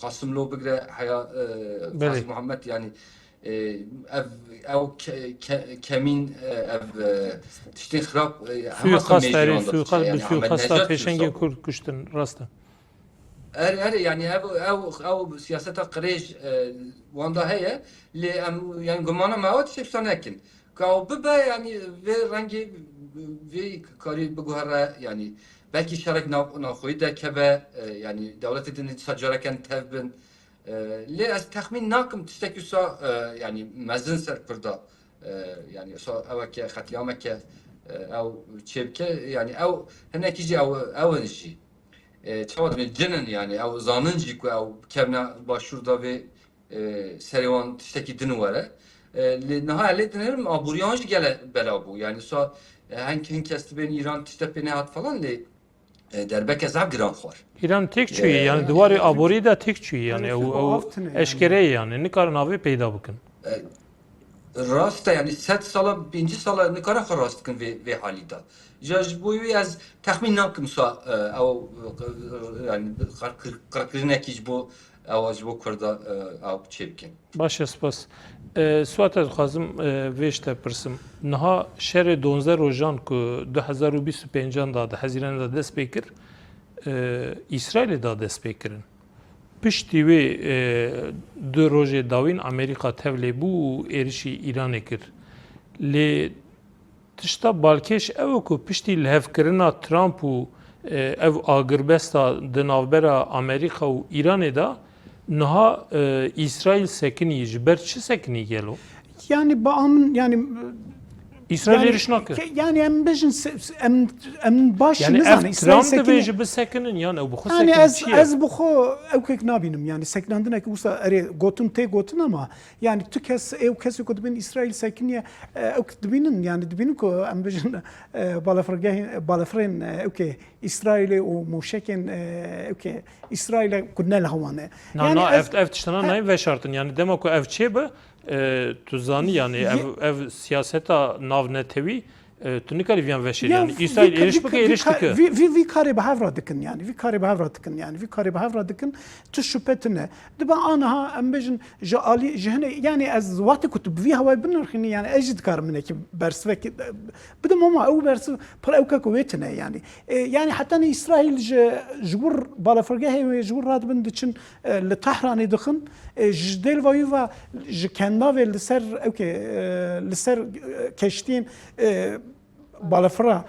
Qasimlo bigire heya, e, Belê. Qazi Muhammed, yani, e, ev, ew ke-, ke-, kemîn, e, ev, e, tiştên xirab, e, hema Suîqast xwe erê, mêjî suîqast, bi yani suîqasta Ahmednecad pêşengê suîqast. Kurd kuştin, rast e. Erê, erê, yani ev, ew, ew siyaseta qirêj, e, wanda heye, lê em, yani gumana me ew tiştek wisa nekin. Ka ew bibe, yani vê rengê vê karî biguhere, yani belkî şerek nav-, navxweyî derkeve, e, yani dewletê din dîsa careken tev bin. E, lê ez texmîn nakim tiştekî wisa, e, yani mezin ser Kurda, e, yani wisa eweke, qetlîameke, e, ew çêbike, yani ew hinekî jî ew, ew in jî. E, çawa dibên cin in, yani ew zanin jî ku ew kevne başûr da vê e, serê wan tiştekî din were. E, lê niha lê dinêrim aboriyan jî gele bela bû. Yani sa, e, hin, hin kes dibên Îran tişte pê nehat falan lê, e, derbeke zaf giran xwar. Îran têk çûyî, e, yani di warê aborî de têk çûyî, yani ew, ew eşkere ye, yani nikarin avê peyda bikin. E, rast e, yani sed sala, pêncî sala nikare xwe rast dikin vê, vê halî de. Ja ji bo wî ez texmîn nakim sa, e, ew, e, yani qir-, qir-, qirkirinekî ji bo ew, ji bo Kurda, e, ew çê bikin. Baş e, spas. E, Suat, ez dixwazim, e, vê ji te pirsim. Niha şerê donzdeh rojan ku du hezar û bîst û pêncan de, di Hezîranê de dest pê kir, e, Îsraîlê de dest pê kirin. Piştî wê, e, du rojê dawîn Amerîka tevlê bû û êrişî Îranê kir. Lê tişta balkêş ew e ku piştî lihevkirina Trump û, e, ev agirbesta di navbera Amerîka û Îranê de niha, e, Îsraîl sekinî. Ji ber çi sekinî gelo? Yani ba min, yani, Îsraîl yani, êriş nake. Ke-, yani em bêjin se-, se-, em, em baş yani nizanin, ev Trump dibêje bisekinin, yan ew bi xwe yani sekin ez, çi ye? Ez bi xwe ew kek nabînim, yani sekinandinek wisa erê gotin tê gotin ama yani tu kes, ew kesê ku dibên Îsraîl sekiniye, e, ew dibînin, yani dibînin ku em bêjin, e, balafirgehên, balafirên, e, ew ke Îsraîlê û mûşekên, e, ew ke Îsraîlê ku ne li hewan e. Na, yani na, ez, ev, ev tiştana nayên veşartin. Yani dema ku ev çê bi, e, tu zanî, yani ev, ev siyaseta navnetewî, e, tu nikarî viyan veşêrî. Yani Îsraîl êriş bike, êriş dike. Vî, vî, vî karê bi hev re dikin, yani vî karê bi hev re dikin, yani vî karê bi hev re dikin. Tu şüphe tune. Dibe aniha em bêjin ji alî, ji hinê, yani ez wextê ku tu bi vî hewayê binirxînî, yani ez jî dikarim hinekî bersivekî bidim, ama ew bersiv pir ewkek wê tune, yani. E, yani heta ne Îsraîl ji, ji wir balafirgehê wê, ji wir radibin diçin, e, li Tehranê dixin, e, ji dêl vayî ve ji Kendavê li ser, ewkê, e, li ser, e, keştiyên, e, balafira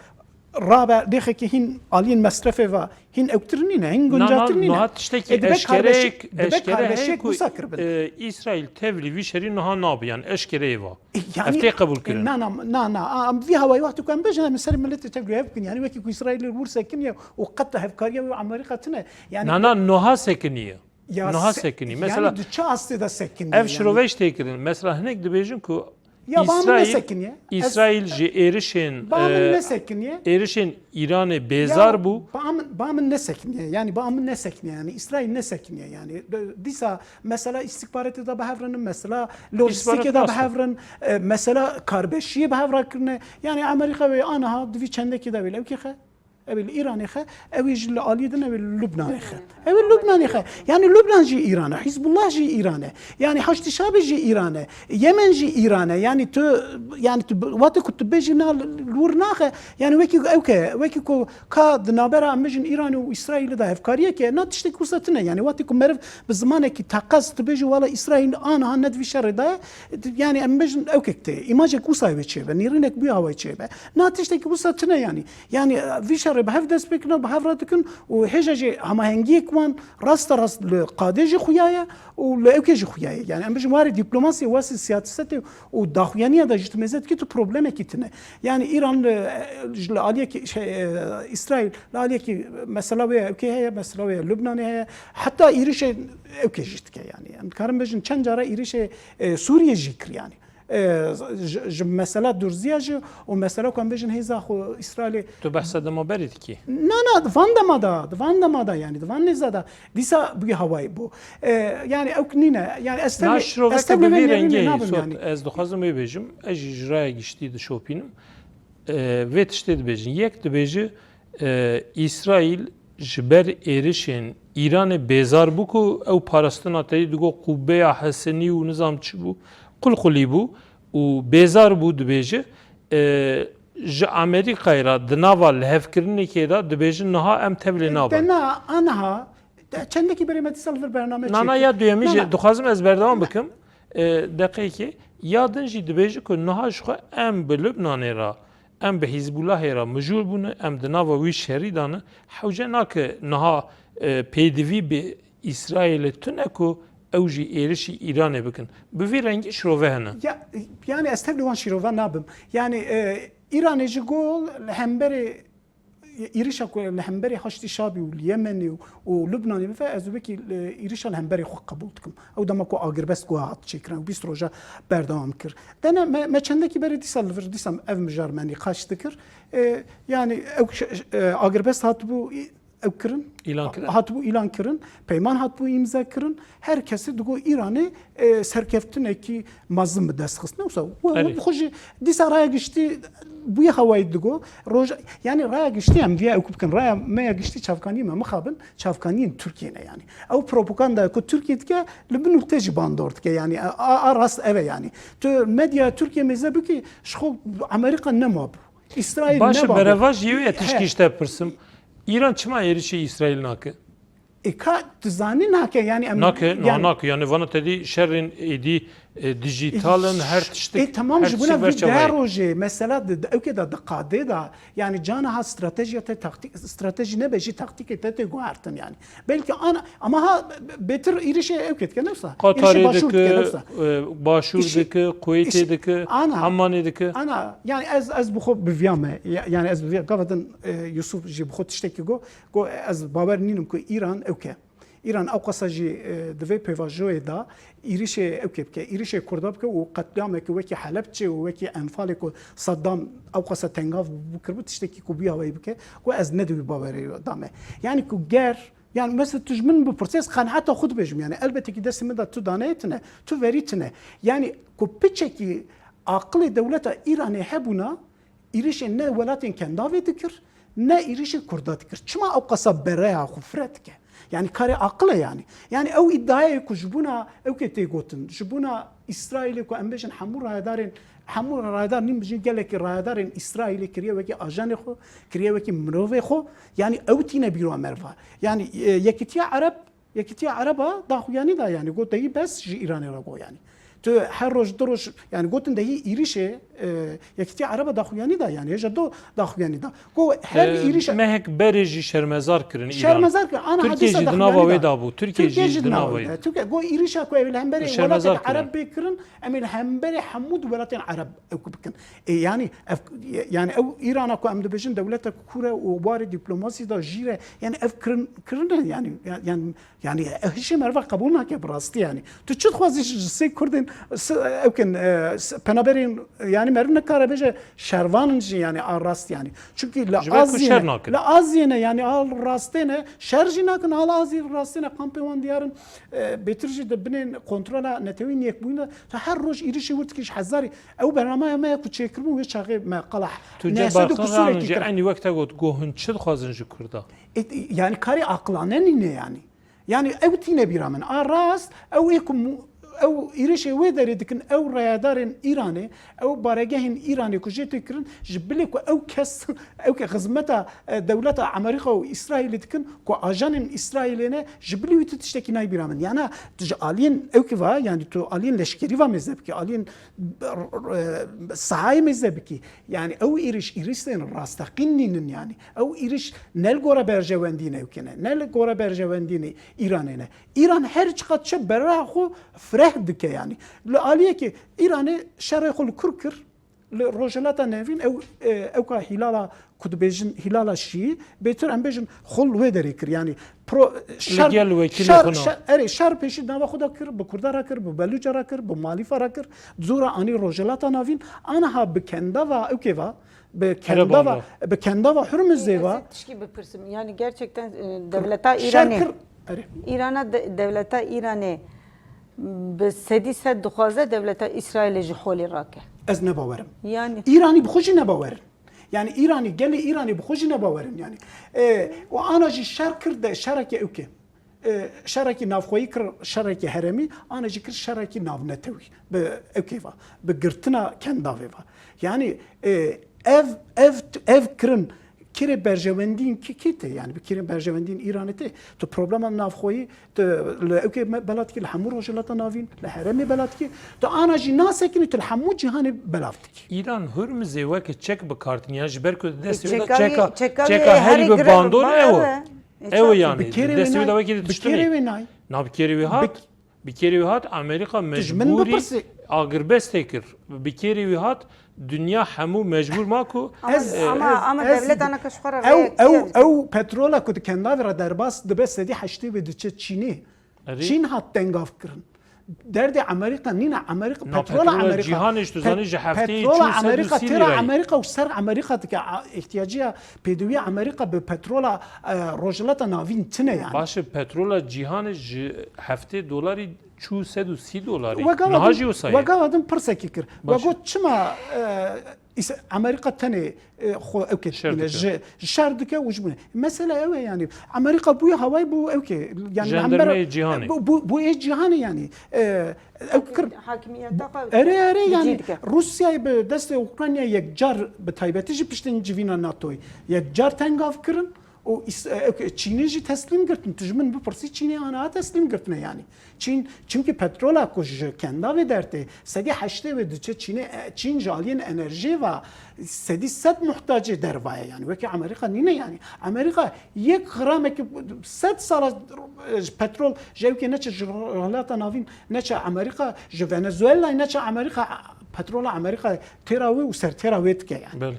rabe dêxekî hîn aliyên mesrefê ve hîn ewktir nîne, hîn Na, na, guncatir nîne. Niha tiştekî E, dibe eşkereyek, kardeşik, dibe eşkere heye kardeşik ku, wisa kiribin. E, Îsraîl tevlî vî şerî niha nabe, yani eşkereyê va. E, yani, Ev tê qebûl kirin. E, na, na, na, na, a, vî hewayî wextê ku em bêjin, em li ser miletê tevlî hev bikin. Yani wekî ku Îsraîlê li wir sekiniye û qet de hevkariya wê Amerîka tine. Yani, Na, na, niha sekiniye. Ya Niha se-, sekinî. Yani Mesela, di çi astê de sekinî ev yani? Şirovej tê kirin. Mesela hinek dibêjin ku Ya ba min nesekiniye. Îsraîl ji êrişên ba min nesekiniye. Êrişên Îranê bêzar bû. Ba min, ba min nesekiniye. Yani ba min nesekiniye. Yani Îsraîl nesekiniye. Yani dîsa mesela îstîxbaratê de bi hev re ne, mesela lojîstîkê de bi hev re ne, e, mesela karbeşiyê bi hev re kirine. Yani Amerîka wê aniha di vî çendekê de wê lewkê xe. Ew ê li Îranê xe, ew ê jî li aliyê din ew ê li Lubnanê xe. Ew ê li Lubnanê xe. Yani Lubnan jî Îran e, Hizbullah jî Îran e. Yani Haşdî Şabî jî Îran e. Yemen jî Îran e. Yani tu, yani tu, wate ku tu bêjî na li wir naxe. Yani wekî ew ke, wekî ku ka di navbera em bijin Îran û Îsraîlê de hevkariyek e, na tiştek wisa tune. Yani wate ku meriv bi zimanekî teqez tu bêjî wala Îsraîl aniha ne di vî şerê de ye. Yani em bijin ew kek tê. Îmajek wisa wê çêbe, nêrînek bûye hawayê çêbe. Na tiştek wisa tune yani. Yani e, vî şerê bi hev dest pê kirine, bi hev re dikin û hêja jî hemahengiyek wan raste rast li qadê jî xuya ye û li ewkê jî xuya ye. Yani em bijin warê dîplomasiyê, wasê siyasetê û daxuyaniya de jî tu mêze dikî tu problemekî tune. Yani Îran li, e, ji li aliyekî, şey, e, Îsraîl li aliyekî mesela wê ewkê heye, mesela wê Lubnanê heye. Heta êrişê ewkê jî dike yani. Em dikarin bijin çend cara êrişê, e, Sûriyê jî kir yani. E, ji, ji mesela Durziya jî û mesela ku em bêjin hêza xwe Îsraîlê. Tu behsa dema berê dikî? Na, na, di van dema da, di van dema da yani, di van nêza da. Dîsa bûye hawayê bû. E, yani ew nîne. Yani ez tevlê, ez tevlê vê nêrînê nabim yani. Ez dixwazim wê bêjim, ez jî ji raya giştî dişopînim. E, vê tiştê dibêjin. Yek dibêji, e, Îsraîl ji ber êrişên Îranê bêzar bû ku ew parastina te dî digot qubbeya Hesenî û nizam çi bû, qulqulî bû û bêzar bû dibêje, e, ji Amerîkayê re di nava lihevkirinekê de dibêjin niha em tevlê nabin. Te na, aniha, te çendekî berê me dîsa li vir bername çêkir. Na, na, ya duyemî jî dixwazim ez berdewam bikim. E, deqeyekê, ya din jî dibêje ku niha ji xwe em bi Lubnanê re Em bi Hîzbûlahê re mijûl bûne, em di nava wî şerî de ne. Hewce nake niha, e, pêdivî bi Îsraîlê tune ku ew jî êrişî Îranê bikin. Bi vî rengî şirove hene. Ya, yani ez tevlî wan şîrove nabim. Yani, e, Îranê ji go li hemberê, êrişa ku li hemberê Haşdî Şabî û li Yemenê û, û Lubnanê bife, ez wekî, e, êrişa li hemberê xwe qebûl dikim. Ew dema ku agirbest ku hat çêkirin, bîst roja berdewam kir. Dene me, me çendekî berê dîsa li vir, dîsa ev mijar me nîqaş dikir. E, yani ew ş-, ş-, e, agirbest hatibû î-, ew kirin. Îlan kirin. Hatibû îlan kirin, peyman hatibû îmze kirin. Her kesî digo Îranê, e, serkeftinekî mezin bi dest xistine. Wisa we, we bi xwe jî dîsa raya giştî bûye hawayî digo. Roj, yani raya giştî em viya ew ku bikin. Raya me ya giştî çavkaniyê me mixabin, çavkaniyên Tirkiyê ne yani. Ew propaganda ku Tirkiye dike, li bin û te jî bandor dike yani. A, a, a rast ev e yani. Tu medya Tirkiye mêze bikî, ji xwe Amerîka nema bû. Îsraîl nema bû. Baş e, bereva ji yê tişkî ji te pirsim. Îran çima êrişî Îsraîl nake? E, ka dizanî nake yani em... Nake, yani, nake. Yani vana te dî şerên êdî, e, dijîtal in, her tiştik, e, tamam, her ji tiştik bona vî ver çavayê. Deh rojê mesela di, di ewkê de, di qadê de, yani cana ha stratejiya te taktik, stratejî nebe jî taktîkê te tê guhertin yani. Belkî ana, ama ha bêtir êrişê ewkê dike, ne wisa? Qatarê dike, e, Başûr dike, Kuweytê dike, Ammanê dike. Ana, yani ez, ez bi xwe bi viya me, ya-, yani ez bi viya, gava din, e, Yusuf jî bi xwe tiştekî got, got ez bawer nînim ku Îran ewke. Îran ewqasa jî, e, di vê pêvajoyê de êrişê ewkê bike, êrişê Kurda bike û qetlîamekî wekî Helebçê û wekî Enfalê ku Saddam ewqasa tengav bû kiribû, tiştekî ku bûya wê bike, ku ez ne di wî bawerê de me. Yani ku ger, yani mesela tu ji min bipirse, ez qenaeta xwe dibêjim. Yani elbette ki destê min de tu daneyê tune, tu verî tune. Yani ku piçekî aqilê dewleta Îranê hebûna, êrişên ne welatên Kendavê dikir, ne êrişên Kurda dikir. Çima ew qasa bereya xwe fire dike? Yani karê aqil e yani. Yani ew îdiayê ku ji bona ew ke tê gotin, ji bona Îsraîlê ku em bêjin hemû rayedarên, hemû rayedar nîn bijîn, gelekî rayedarên Îsraîlê kiriye wekî ajanê xwe, kiriye wekî mirovê xwe. Yani ew tîne bîra meriva. Yani, e, Yekîtiya Ereb Yekîtiya Ereba daxuyanî da yani, got dehî bes ji Îranê re got yani. Tu her roj du roj yani gotin dehî êrişê e, Yekîtiya Ereba daxuyanî da, yanî hêja do daxuyanî da. Ku her E, êrîşa mehek berê jî şermezar kirin Îran. Şermezar kirin. Ana Tirkiye hadîsa jî di nava daxuyanî wê da. Da bû. Tirkiye Tirkiye jî jî di di nava nava wê da. Tirkiye, ku êrîşa ku ew li hemberê Şermezar welatek kirin. Ereb bê kirin, em ê li hemberê hemû di welatên Ereb ew ku bikin. E, yanî ev, yanî ew Îrana ku em dibêjin dewletek kûr e û warê dîplomasî de jîr e. Yanî ev kirin, kirin e yanî, yanî Yani hişê meriva qebûl nake bi rastî yani. Tu çi dixwazî ji sê Kurdên s- ew kin e, s- penaberên yani meriv nikare bêje şervan in jî yani a rast yani. Çünkü li Ji ber ku şer Aziyê ne, nakin. Li Aziyê ne yani a rastê ne şer jî nakin, a li Aziyê rastê ne kampê wan diyar in. E, Bêtir jî di binên kontrola Neteweyên Yekbûyîn de tu her roj êrişê wir dikî ji hezarî. Ew bernameya me ya ku çêkiribû wê çaxê me qala Tu neh sed û Cebarkan kusurê Rayan jî kir. Eynî wek te got ku hûn çi dixwazin ji Kurda? E, yani karê aqilane nîne yani. Yani ew tîne bîra min. A rast, ew ê ku mu- ew êrişê wê derê dikin, ew rayedarên Îranê, ew baregehên Îranê ku jê tê kirin, ji bilê ku ew kes, ew ke xizmeta e, dewleta Amerîka û Îsraîlê dikin, ku ajanên Îsraîlê ne, ji bilî wî tu tiştekî nayê bîra min. Yana tu ji aliyên ew ki va, yani tu aliyên leşkerî va mêze bikî, aliyên e, sahayê mêze bikî. Yani ew êriş, êrişên rasteqîn nînin yani. Ew êriş ne li gora berjewendî ne ewkê ne, ne li gora berjewendî ne Îranê ne. Îran her çiqat çi bera xwe fireh dike yani. Li aliyekê Îranê şerê xwe li kur kir, li Rojhilata Nevîn ew, e, ewka hîlala ku dibêjin hîlala şîî, bêtir em bêjin xwe li wê derê kir. Yani pro, şer, gel wekîlê şer, xwe na. Şer, erê, şer pêşî nava xwe de kir, bi Kurda re kir, bi Belûca re kir, bi Malîfa re kir, zora anî Rojhilata Navîn, aniha bi kendava ewkê va, bi Ereba kendava, va. Bi kendava Hurmizê va. Ez tişkî bipirsim. Yani gerçekten e, devleta Şer Îranê. Kir, erê. Îrana de, devleta Îranê bi sedî sed dixwaze devleta Îsraîlê ji holê rake. Ez ne bawerim. Yani. Îranî bi xwe jî ne bawerin. Yani Îranî, gelê Îranî bi xwe jî ne bawerin yani. E, û ana jî şer kir de şerekê ewkê. E, şerekî navxweyî kir, şerekî heremî, ana jî kir şerekî navnetewî. Bi ewkê va, bi girtina kendavê va. Yani e, ev, ev, ev kirin kêrê berjewendîn kî, kî tê? Yani bi kêrê berjewendîn Îranê tê. Tu problema navxweyî, tu li ewkê me-, bela dikî, li hemû Rojhilata Navîn, li herêmê bela dikî. Tu ana jî nasekinî, tu li hemû cîhanê belav dikî. Îran Hurmizê weke çek bi kar tîne, ji ber ku di destê wê de çeka, çeka, çeka herî bi bandor ew e. Ew e yani. Bi kêrê wê nayê. Bi kêrê wê nayê. Na bi kêrê wê hat. Bi kêrê wî hat Amerîka mecbûrî agirbestê kir. Bi kêrê wî hat dinya hemû mecbûr ma ku Ama, ez, ama, ez, ama ez, devlet ana ke ji xwe re ew, rêya ew, ew petrola ku di kendavê re derbas dibe sedî heştê wê diçe Çînê. Erê. Çîn hat tengav kirin. Derdê Amerîka nîne, Amerîka, Na petrola petrola Amerîka. Cîhanê ji tu zanî ji hefteyê çû sed û sî lîrayê. Amerîka têra Amerîka û ser Amerîka dike. A, ihtiyaciya pêdiviya Amerîka bi petrola e, Rojhilata Navîn tine yani. Baş e, petrola cîhanê ji heftê dolarî çû sed û sî dolarî. Niha jî wisa ye. Wegava din pirsekî kir. We got çima e, îs- Amerîka tenê e, xwe ew Şer dike. Ji, ji şer dike û ji bûne. Mesele ew e yani. Amerîka bûye hawayî bû ew ke. Yani Jendirmeyê cîhanê. Bû, bû, bû ê cîhanê yani. E, Ew kir. Hakimiyeta xwe Erê, erê, yani dike. Rûsyayê bi destê Ukraynayê yekcar, bi taybetî jî piştên civîna NATOyê yekcar tengav kirin û Îs-, e, e, Çînê jî teslîm girtin. Tu ji min bipirsî, Çînê aniha teslîm girtine yani. Çîn, çimkî petrola ku ji kendavê dertê, sedî heştê wê diçe Çînê, e, Çîn ji aliyên enerjiyê ve sedî sed muhtacê derva ye yani. Wekî Amerîka nîne yani. Amerîka yek gramekî sed sala, e, petrol ji ewkê neçe ji Rojhilata Navîn, neçe Amerîka, ji Venezuelayê neçe Amerîka, petrola Amerîka têra wê û sertêra wê dike yani. Belê.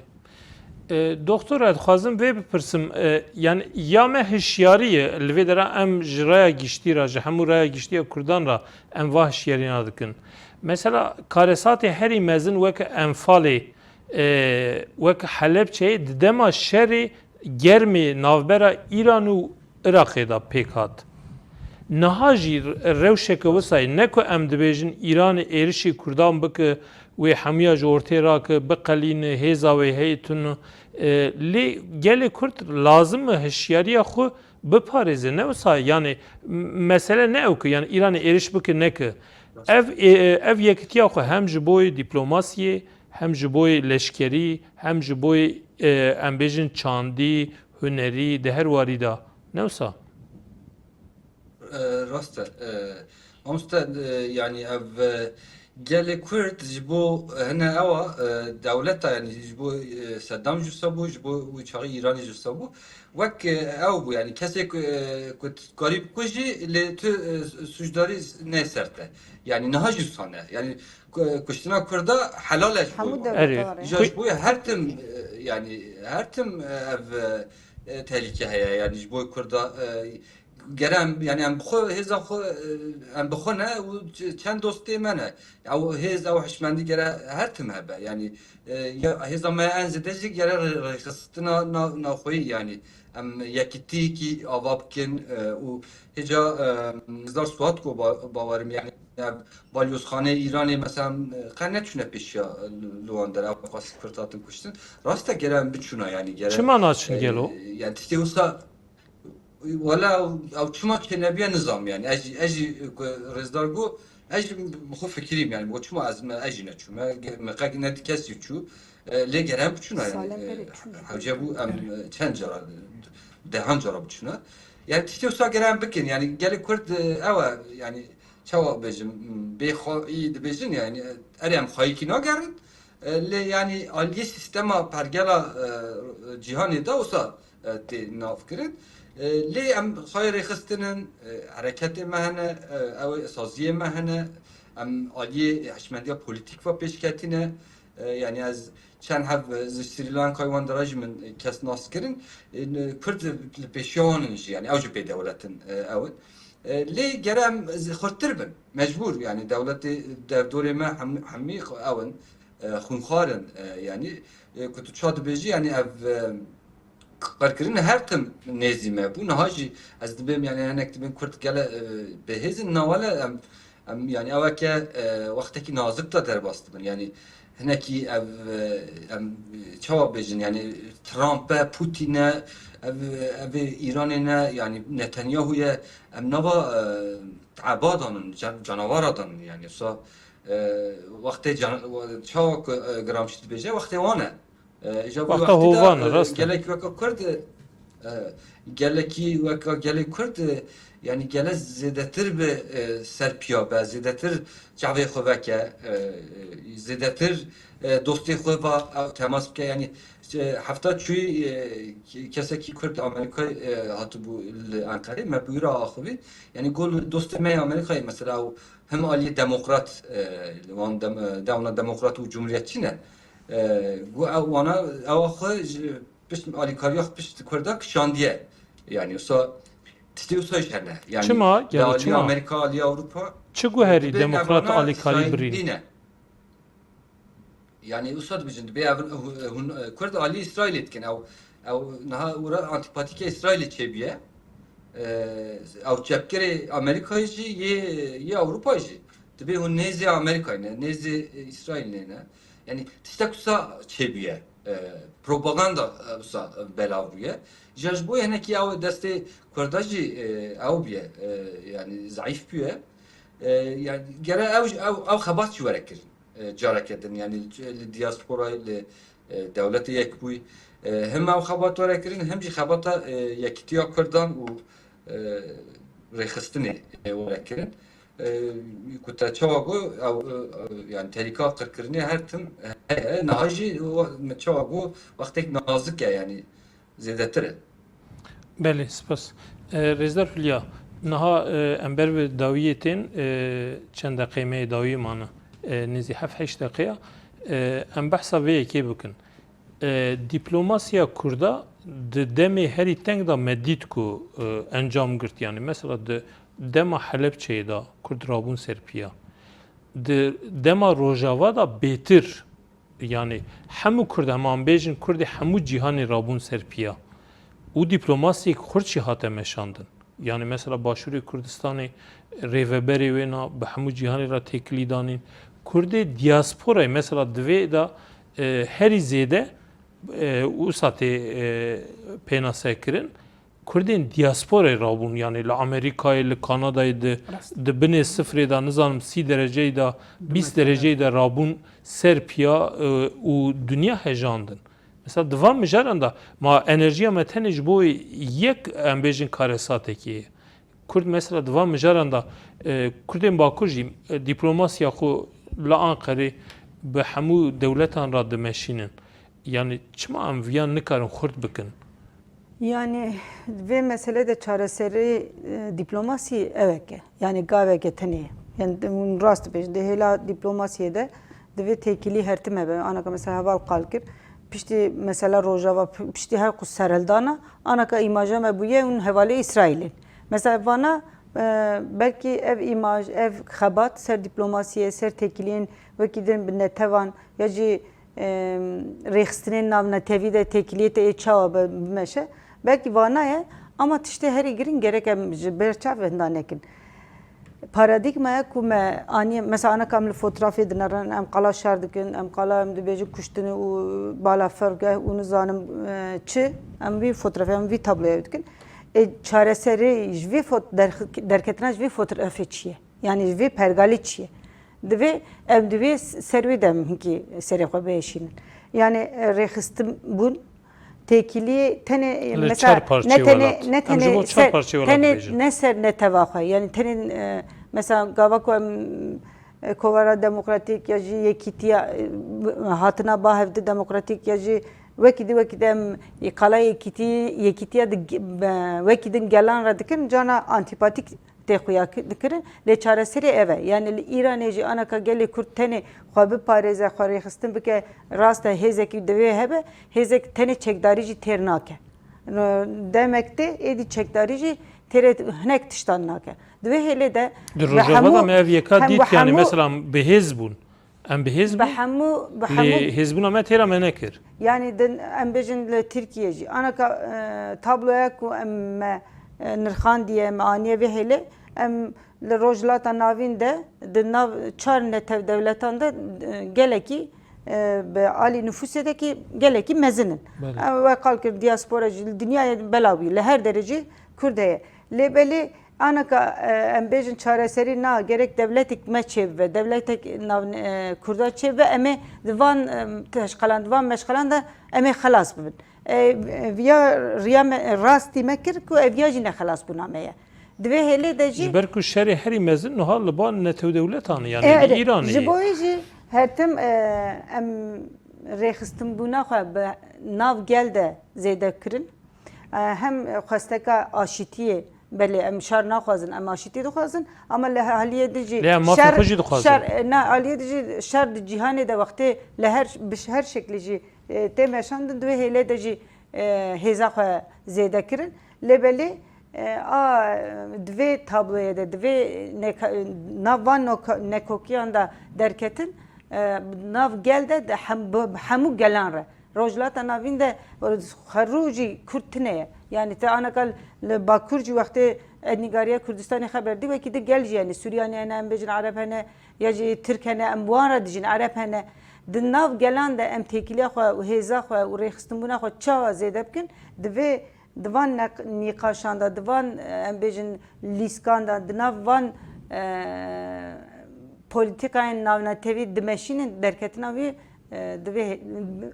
E, Doktor, ez dixwazim vê bipirsim, e, yani ya me hişyarî ye, li vê dera em ji raya giştî re, ji hemû raya giştî ya Kurdan re em va hişyarîna dikin. Mesela karesatê herî mezin weke Enfalê, e, weke Helebçeyê di dema şerê germê navbera Îran û Iraqê de pêk hat. Niha jî rewşeke wisa ye. Ne ku em dibêjin Îranê êrişî Kurdan bike, wê hemûya ji ortê rake, biqelîne, hêza wê heye tune. E, lê gelê Kurd lazim e hişyariya xwe biparêze. Ne wisa ye. Yani m-, mesele ne ew ku yani Îranê êriş bike neke. Ev, e, ev yekitiya xwe hem ji boyê dîplomasiyê, hem ji boyê leşkerî, hem ji boyê, e, em bêjin çandî, hunerî, di her warî de. Ne wisa? E, rast e. E, mamoste, e, yani ev, e, Gelê Kurd ji bo hine ewa, e, dewleta, yanî ji bo, e, Seddam jî wisa bû, ji bo wî çaxî Îranê jî wisa bû. Wek, e, ew bû, yanî kesê ku, e, ku tu karî bikujî, lê tu, e, sûcdarî nê ser te. Yanî niha jî wisa ne. Yanî ku-, kuştina Kurda helal e ji bo Hemû wan. Erê. Dewleta re. Ji, ji bo her tim, e, yanî her tim, e, ev, e, tehlîke heye. Yanî ji bo Kurda, e, Gere em, yanî em bi xwe, hêza xwe, e, em bi xwe ne û ç-, çend dostê me ne. Ew hêz, ew hişmendî gere her tim hebe. Yanî, e, ya, hêza me en zêde jî gere rê-, rêxistina na-, naxweyî, yanî em yekîtîkî ava bikin, e, û hêca, e, Nizdar Suat ku ba-, bawerim, yanî, e, balyozxaneyê Îranê mesela, e, qe neçûne pêşiya, e, li, li wan der, ew qas Kurd hatin kuştin. Rast e gere em biçûna, yanî gere, Çima naçin e, gelo? Yanî tiştê wisa Wela ew, ew çima çênebiye nizam, yanî ez jî, ez jî ku rêzdar got, ez jî bi xwe fikirîm, yanî got çima ez, me, ez jî neçûme, ge-, me qek ne kesî çû. E, lê gere em biçûna, yanî, Salem e, berê çû. Hewce bû em, e, çend cara, dehan cara biçûna. Yanî tiştê wisa gere em bikin, yanî gelê Kurd, e, ew e, yanî çawa bêjim, bê xwe î dibêjin, yanî, e, erê em xweyîkî nagerin, e, lê yanî aliyê sîstema pergela, e, cîhanê de wisa, e, tê navkirin. E, lê em xweyê rêxistinin, e, hereketê me hene, e, ew ê saziyê me hene, em aliyê hişmendiya polîtîk ve pêşketîne. E, yanî ez çend heb, e, ji Srî Lankayê wan de re jî min, e, kes nas kirin. E, n-, Kurd li pêşiya wan in jî, yanî ew jî pêdewlet in, e, ew in. E, lê gere em z-, xurttir bin. Mecbûr, yanî dewletê, derdorê me hem-, hemî xwe ew in, e, xwînxwar in, e, yanî, e, ku tu ça dibêjî, yanî ev, e, qirkirin her tim nêzî me bû. Niha jî ez dibêm, yanî hinek dibên Kurd gele, e, bêhêz in, na wele em, em, yanî ew eke, e, wextekî nazik de derbas dibin. Yanî hinekî ev, e, em, çawa bêjin, yanî Trump e, Putin e, ev, ev ê Îranê ne, yanî Netanyahu ye, em nava, e, eba danin, can-, canavara danin, yanî wisa, e, wextê can-, çawa ku, e, Gramsci dibêje, wextê wan e. E, îja wexta hovan, e, rast e. Gelek weka Kurd, e, gelekî weka gelê Kurd, e, yanî gele zêdetir bi, e, serpiya be, zêdetir çavê xwe veke, e, e, zêdetir, e, dostê xwe va ew temas bike. Yanî, e, hefta çûyî, e, ke-, kesekî Kurd Amerîkayê, e, hatibû li Enqerê, me bi wî re axivî. Yanî got dostê me yê Amerîkayê mesela ew hem aliyê demokrat, e, wan dem-, e, dewna demokrat û cumhuriyetçî ne. E, got ew wana, ewa xwe ji pişt alîkariya xwe pişt Kurda kişandiye. Yanî wisa tiştê wisa jî hene. Yanî Çima? Gelo aliyê çima? Amerîka, aliyê Ewropa. Çi guherî dibê demokrat evana alîkarî Îsraîlî birîn? Nîne. Yanî wisa dibêjin, dibê ev, hûn, Kurd alî Îsraîlê dikin. Ew, ew niha wira antîpatîke Îsraîlê çêbûye. E, ew çepgirê Amerîkayê jî, yê, yê Ewropayê jî. Dibê hûn nêzî Amerîkayê ne, nêzî Îsraîlê ne. Yanî tiştek wisa çêbûye. E, propaganda, e, wisa belav bûye. Îja ji bo hinekî ew destê Kurda jî, e, ew bûye, e, yanî zeîf bûye. E, yanî gere ew, ew, ew xebat jî were kirin. E, careke din, yanî li diasporayê, li, e, Dewletê Yekbûyî, e, hem ew xebat were kirin, hem jî xebata, e, yekîtiya Kurdan û, e, rêxistinê, e, were kirin. E, ku te çawa got, ew, e, yanî terîka qirkirinê her tim heye. Niha jî wa-, me çawa got, wextek nazik e, yanî zêdetir e. Belê, spas. E, Rêzdar Hulya, niha, e, em ber bi dawiyê tên, e, çend deqeyê me yê dawiyê mane, e, nêzî heft heşt deqeya, e, em behsa vê yekê bikin. E, diplomasiya Kurda di demê herî teng de me dît ku, e, encam girt. Yanî mesela di dema Helebçeyê de Kurd rabûn ser piya. Di dema Rojava de bêtir, yanî hemû Kurd, hema em bêjin Kurdê hemû cîhanê rabûn ser piya û dîplomasiyek xurt jî hate meşandin. Yanî mesela Başûrê Kurdistanê rêveberê wê na bi hemû cîhanê re têkilî danîn. Kurdê diasporayê mesela di vê de, e, herî zêde, e, wisa tê, e, pênasekirin. Kurdên diasporayê rabûn, yanî li Amerîkayê, li Kanadayê di, Rast. Di binê sifrê de, nizanim sî dereceyê de, bîst dereceyê de rabûn ser piya, e, û dinya hejandin. Mesela di van mijaran de ma enerjiya me tenê ji bo yek, em bêjin, karesatekê ye. Kurd mesela di van mijaran de, e, Kurdên Bakur jî, e, diplomasiya xwe li Anqerê bi hemû dewletan re dimeşînin. Yani çima em viyan nikarin xurt bikin? Yani vê mesele de çareserî, e, dîplomasî evek e. Yani gaveke tenê. Yani hûn rast dibêjin. Di hêla dîplomasiyê de divê têkilî her tim hebe. Anaka mesela heval qal kir. Piştî mesela Rojava, p-, piştî her ku serhildana, anaka îmaja me bûye hûn hevalê Îsraîlê. Mesela vana, e, belkî ev îmaj, ev xebat ser dîplomasiyê, ser têkiliyên wekî din bi netevan ya jî, e, rêxistinên navnetevî de têkiliyê te ê çawa be, bimeşe. Belkî vana ye, ama tiştê herî giring gerek em ji ber çav hinda nekin. Paradîgmaya ku me aniye, mesela anaka em li fotrafê dinerin, em qala şer dikin, em qala em dibêjin kuştin û balafirgeh û nizanim, e, çi, em vî fotrafê, em vî tabloya dikin. Ê çareserî ji vî fot-, derx-, derketina ji vî fotrafê çi ye? Yani ji vî pergalî çi ye? Divê, em divê s-, ser wê de em hinkî serê xwe biêşînin. Yani, e, rêxistin bûn, têkiliyê tenê, e, Li mesela çar parçeyê ne tenê, welat. ne Em ji tenê bo çar ser, parçeyê welat tenê dibêjin. ne ser neteva xwe. Yani tenê, e, mesela gava ku em, e, Kovara Demokratîk ya jî Yekîtiya, e, hatina ba hevdi Demokratîk ya jî wekî di wekî de em, e, qala Yekîtî-, Yekîtiya di ge-, be-, wekî din gelan re dikin, cana antîpatîk tê xuya ki-, dikirin. Lê çareserê ev e. Yani li Îranê jî anaka gelê Kurd tenê xwe biparêze, xwe rêxistin bike, rast e, hêzekî divê hebe, hêzek tenê çekdarî jî têr nake. No, demek tê, êdî çekdarî jî têrê hinek tiştan nake. Di vê hêlê de Di bi Rojava hemû, de me ev yeka hem dît, bi yani hemû mesela bi hêz bûn. Em bi hêz Bi bûn. hemû, bi Lê hemû hêzbûna me têra me nekir. Yani din, em bêjin li Tirkiye jî. Anaka, e, tabloya ku em me, e, nirxandiye, me aniye vê hêlê, em li Rojhilata Navîn de di nav çar netew dewletan de, e, gelekî, e, bi alî nifûsê de kî gelekî mezin in. Belê. Em we qal kir diaspora jî li dinyayê belaw bî, li her derecî Kurd heye. Lê belê anaka, e, em bêjin çareserî na, gerek dewletek me çêbibe, dewletek nav, e, Kurda çêbibe, em ê di van, e, teşqelan, di van meşqelan de em ê xelas bibin. E, e, viya riya me, rastî me kir ku ev ya jî ne xelasbûna me ye. Di vê hêlê de jî Ji ber ku şerê herî mezin niha li ba netew dewletan e, yani E, li erê, Îranê ji ye. bo yê jî her tim, e, em rêxistinbûna xwe bi nav gel de zêde kirin. E, hem xwesteka aşîtiyê, belê em şer naxwazin, em aşîtî dixwazin, ama li aliyê din jî Lê em mafê şer, xwe jî dixwazin. şer, e, na, aliyê din jî şer di cîhanê de wextê li her, bi her şeklî jî, e, tê meşandin, di wê hêlê de jî, e, hêza xwe zêde kirin. Lê belê, e, a, di vê tabloyê de, di vê neka-, nav van noka-, nekokiyan de derketin, e, nav gel de, de hem, bi hemû gelan re. Rojhilata Navîn de xerû jî Kurd tune ye. Yani te anaka li Bakur jî wextê ez nîgariya Kurdistanê xeber dî, wekî di gel jî, yani Suryanî hene, em bêjin Ereb hene, ya jî Tirk hene, em bi wan re dijîn, Ereb hene. Di nav gelan de em têkiliya xwe û hêza xwe û rêxistinbûna xwe çawa zêde bikin, divê di van neq-, nîqaşan de, di van, e, em bêjin lîskan de, di nav van, e, polîtîkayên navnetewî dimeşînin, derketina wî, e, divê,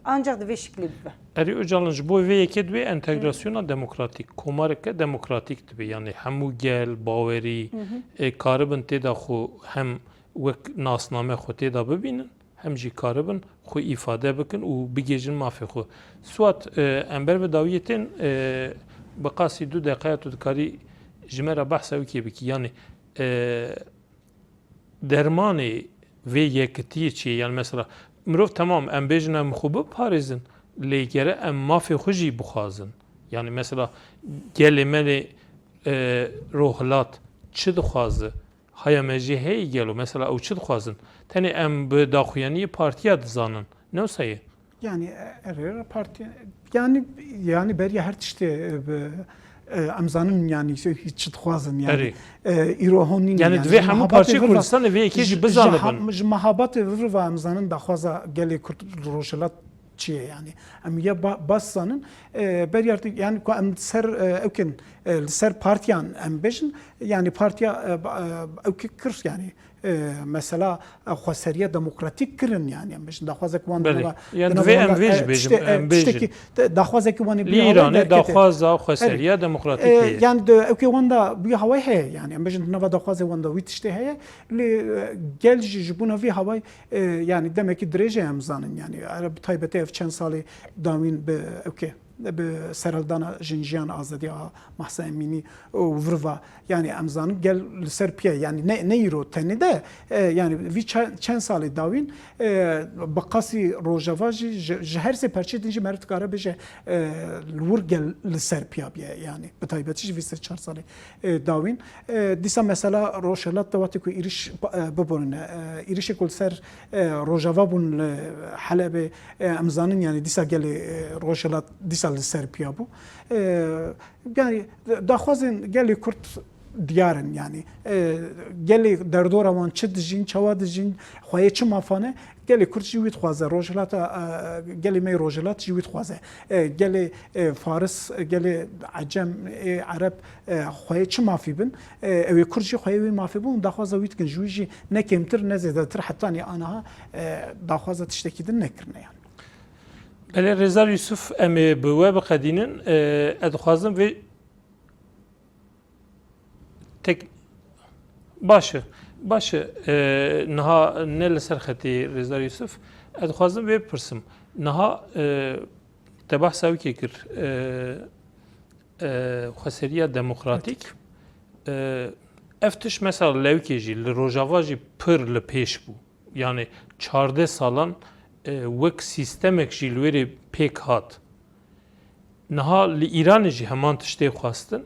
ancak di vê şiklî bibe. Erê Ocalan, ji bo vê yekê divê entegrasyona demokratîk, komareke demokratîk dibe. Yani hemû gel, bawerî, Hı hı. e, karibin tê de xwe hem wek nasname xwe tê de bibînin, hem jî karibin xwe îfade bikin û bigihîjin mafê xwe. Suat, e, em ber bi dawiyê tên, e, bi qasî du deqeya tu dikarî ji me re behsa wekê bikî. Yanî, e, dermanê vê yekitiyê çi ye? Yanî mesela mirov temam em bêjin em xwe biparêzin, lê gere em mafê xwe jî bixwazin. Yanî mesela gelê me lê, e, Rohilat çi dixwaze? Haya me jî heye gelo, mesela ew çi dixwazin? Tenê em bi daxuyaniyê partiya dizanin. Ne wisa ye? Yani, e, erê partiya, yani, yani beriya her tiştê, e, bi, e, em zanin yani çi dixwazin yani. Erê. E, îro hon nîn Yani yani. Divê Ji hemû mehabatê parçeyê vir ve Kurdistanê vê yekê jî ji, ji bizanibin. ha-, ji mehabatê vir ve em zanin daxwaza gelê Kurd li Rojhilat çi ye yani. Em ya ba-, bas zanin, e, ber yartî, yani ku em ser, e, ewkin, e, li ser partiyan em bêjin, yani partiya, e, ba-, e, ewkî kir yani, e, mesela, e, xweseriya demokratîk kirin, yani, em bêjin daxwazek wan Belê. Nava, Yani, di nava divê em wan vê jî e, bêjin, tiştê, e, em bêjin. Tiştekî, de-, daxwazekî wan ê Li bî Îranê hawayê derkete. Daxwaza xweseriya demokratîk E, heye. Yani, de, ewkê wan da bî hawayê heye, yani, em bêjin di nava daxwazê wan da wî tiştê heye. Lê, e, gel jî ji bona vî hawayê, e, yani, demekî dirêj e em zanin, yani, ere bi taybetê ev çend salê dawîn bi, ewkê, bi serhildana jin jiyan azadiya Mahsa Emînî û virva, yani em zanin gel li ser piya, yani ne, ne îro tenê de, e, yani vî ça-, çend salê dawîn, e, bi qasî Rojava jî ji, ji her sê perçê din jî meriv dikare bêje, e, li wir gel li ser piya biye, yani bi taybetî jî vî sê çar salê, e, dawîn. E, dîsa mesela Rojhilat de wextê ku êrîş, e, biborîne, e, êrîşê ku li ser, e, Rojava bûn li Helebê, e, em zanin, yani dîsa gelê, e, Rojhilat dîsa li ser piya bû. E, Yani, daxwazên gelê Kurd diyar in, yani, e, gelê derdora wan çi dijîn, çawa dijîn, xweyê çi mafane, gelê Kurd jî wî dixwaze, Rojhilata, e, gelê me yê Rojhilat jî wî dixwaze. E, gelê, e, Faris, e, gelê Ecem, ê Ereb, e, xweyê çi mafî bin, e, ew ê Kurd jî xweyê wî mafî bin, daxwaza wî dikin, ji wî jî ne kêmtir, ne zêdetir, hetanî aniha, e, daxwaza tiştekî din nekirine, yani. Belê, Rêzdar Yusuf, em ê bi we biqedînin. E, ez dixwazim vê Tek, baş e, baş e. E, niha ne li ser xetê Rêzdar Yusuf. Ez dixwazim vê bipirsim. Niha, e, te behsa wî kê kir, e, e, xweseriya demokratîk. E, ev tişt mesela lewkê jî, li Rojava jî pir li pêş bû. Yani çardeh salan, e, wek sîstemek jî li wê rê pêk hat. Niha li Îranê jî heman tiştê xwestin.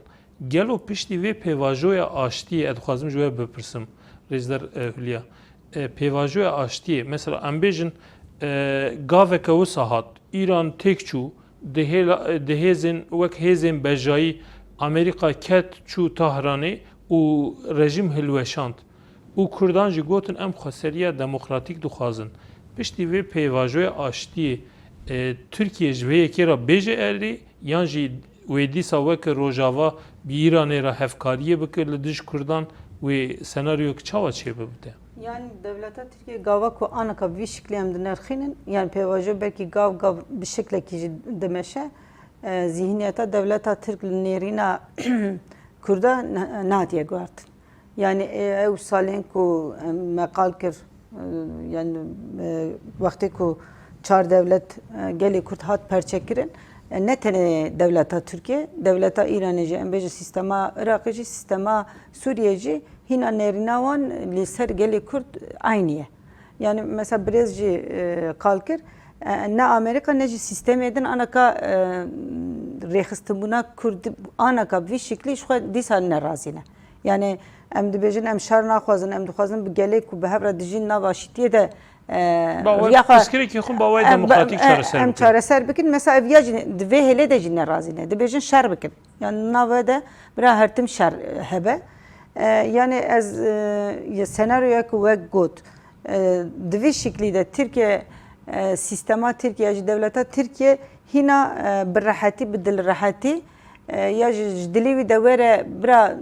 Gelo piştî vê pêvajoya aştiyê, ez dixwazim ji we bipirsim, Rêzdar, e, Hulya, e, pêvajoya aştiyê, mesela em bêjin, e, gaveke wisa hat, Îran têk çû, di hêla-, di hêzên, wek hêzên bejayî Amerîka ket çû Tahranê û rejîm hilweşand. Û Kurdan jî gotin, em xweseriya demokratîk dixwazin. Piştî vê pêvajoya aştiyê, e, Tirkiye ji vê yekê re bêje erê, yan jî wê dîsa weke Rojava bi Îranê re hevkariyê bike li dij Kurdan, wê senaryoyek çawa çêbibite? Yani dewleta Tirkiye gava ku anaka vî şiklî em dinirxînin, yani pêvajo belkî gav gav bi şiklekî jî dimeşe, e, zîhniyeta dewleta Tirk li nêrîna Kurda ne-, nehatiye guhertin. Yani, e, ew salên ku, e, me qal kir, e, yani, e, wextê ku çar dewlet, e, gelê Kurd hat perçekirin, e, ne tenê dewleta Tirkiye, dewleta Îranê jî, em bêjin sîstema Iraqê jî, sîstema Sûriyê jî hîna nêrîna wan li ser gelê Kurd eynî ye. Yani, mesela birêz jî, e, qal kir, e, ne Amerîka ne jî sîstemê din anaka, e, rêxistinbûna Kurd anaka vî şiklî ji xwe dîsa nerazî ne. Yani em dibêjin em şer naxwazin, em dixwazin bi gelê ku bi hev re dijîn nav aşîtiyê de, e, Ba we riya xwe pirsgirêkê xwe ba we em, demokratîk em, çareser em bikin. Çareser bikin. Mesela ev ya jî di vê hêlê de jî nerazî ne. Dibêjin şer bikin. Yani nava de bira her tim şer, e, hebe. E, yani ez, e, ye senaryoya ku wek got, e, di vî şiklî de Tirkiye, e, sîstema Tirkiye, ji dewleta Tirkiye hîna, e, bi rehetî, bi dilrehetî, e, ya ji, ji dilê wî de were bira, e,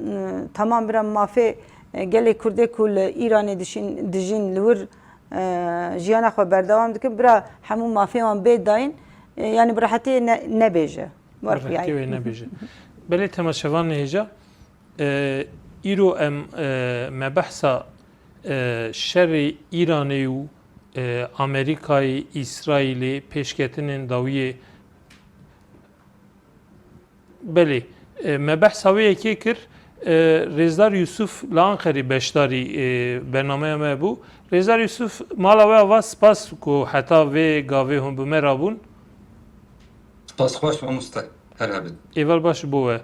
tamam bira mafê, e, gelê Kurdê ku li Îranê dişîn-, dijîn li wir, e, jiyana xwe berdewam dikin, bira hemû mafê wan bê dayîn, e, yani bi rehetiyê ne-, nebêje. Bi rehetiyê wê nebêje. Belê temaşevanê hêja, e, îro em, e, me behsa, e, şerê Îranê û, e, Amerîkayê, Îsraîlê, pêşketinên dawiyê Belê, e, me behsa wê yekê kir. E, Rêzdar Yusuf li Anqerê beşdarî, e, bernameya me bû. Rêzdar Yusuf, mala we ava, spas ku heta vê gavê hûn bi me re bûn. Spas xweş mamoste, her hebin. Êvar baş bo we.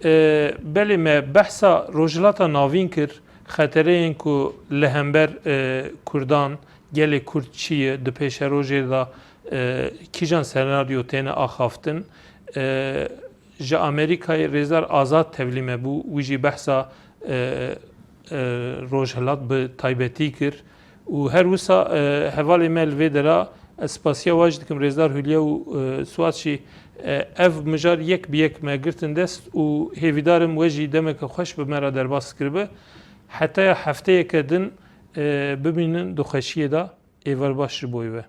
E, belê me behsa Rojhilata Navîn kir, xetereyên ku li hember, e, Kurdan, gelê Kurd çi ye, di pêşerojê de, e, kîjan senaryo têne axaftin, e, ji Amerîkayê Rêzdar Azad tevlî me bû, wî jî behsa, e, e, Rojhilat bi taybetî kir û her wisa, e, hevalê me li vê dera, ez spasiya we jî dikim Rêzdar Hulya û, e, Suat jî, e, ev mijar yek bi yek me girtin dest û hêvîdar im we jî demeke xweş bi me re derbas kiribe. Hetaya hefteyeke din, E, bimînin di xweşiyê de, êvar baş ji bo we.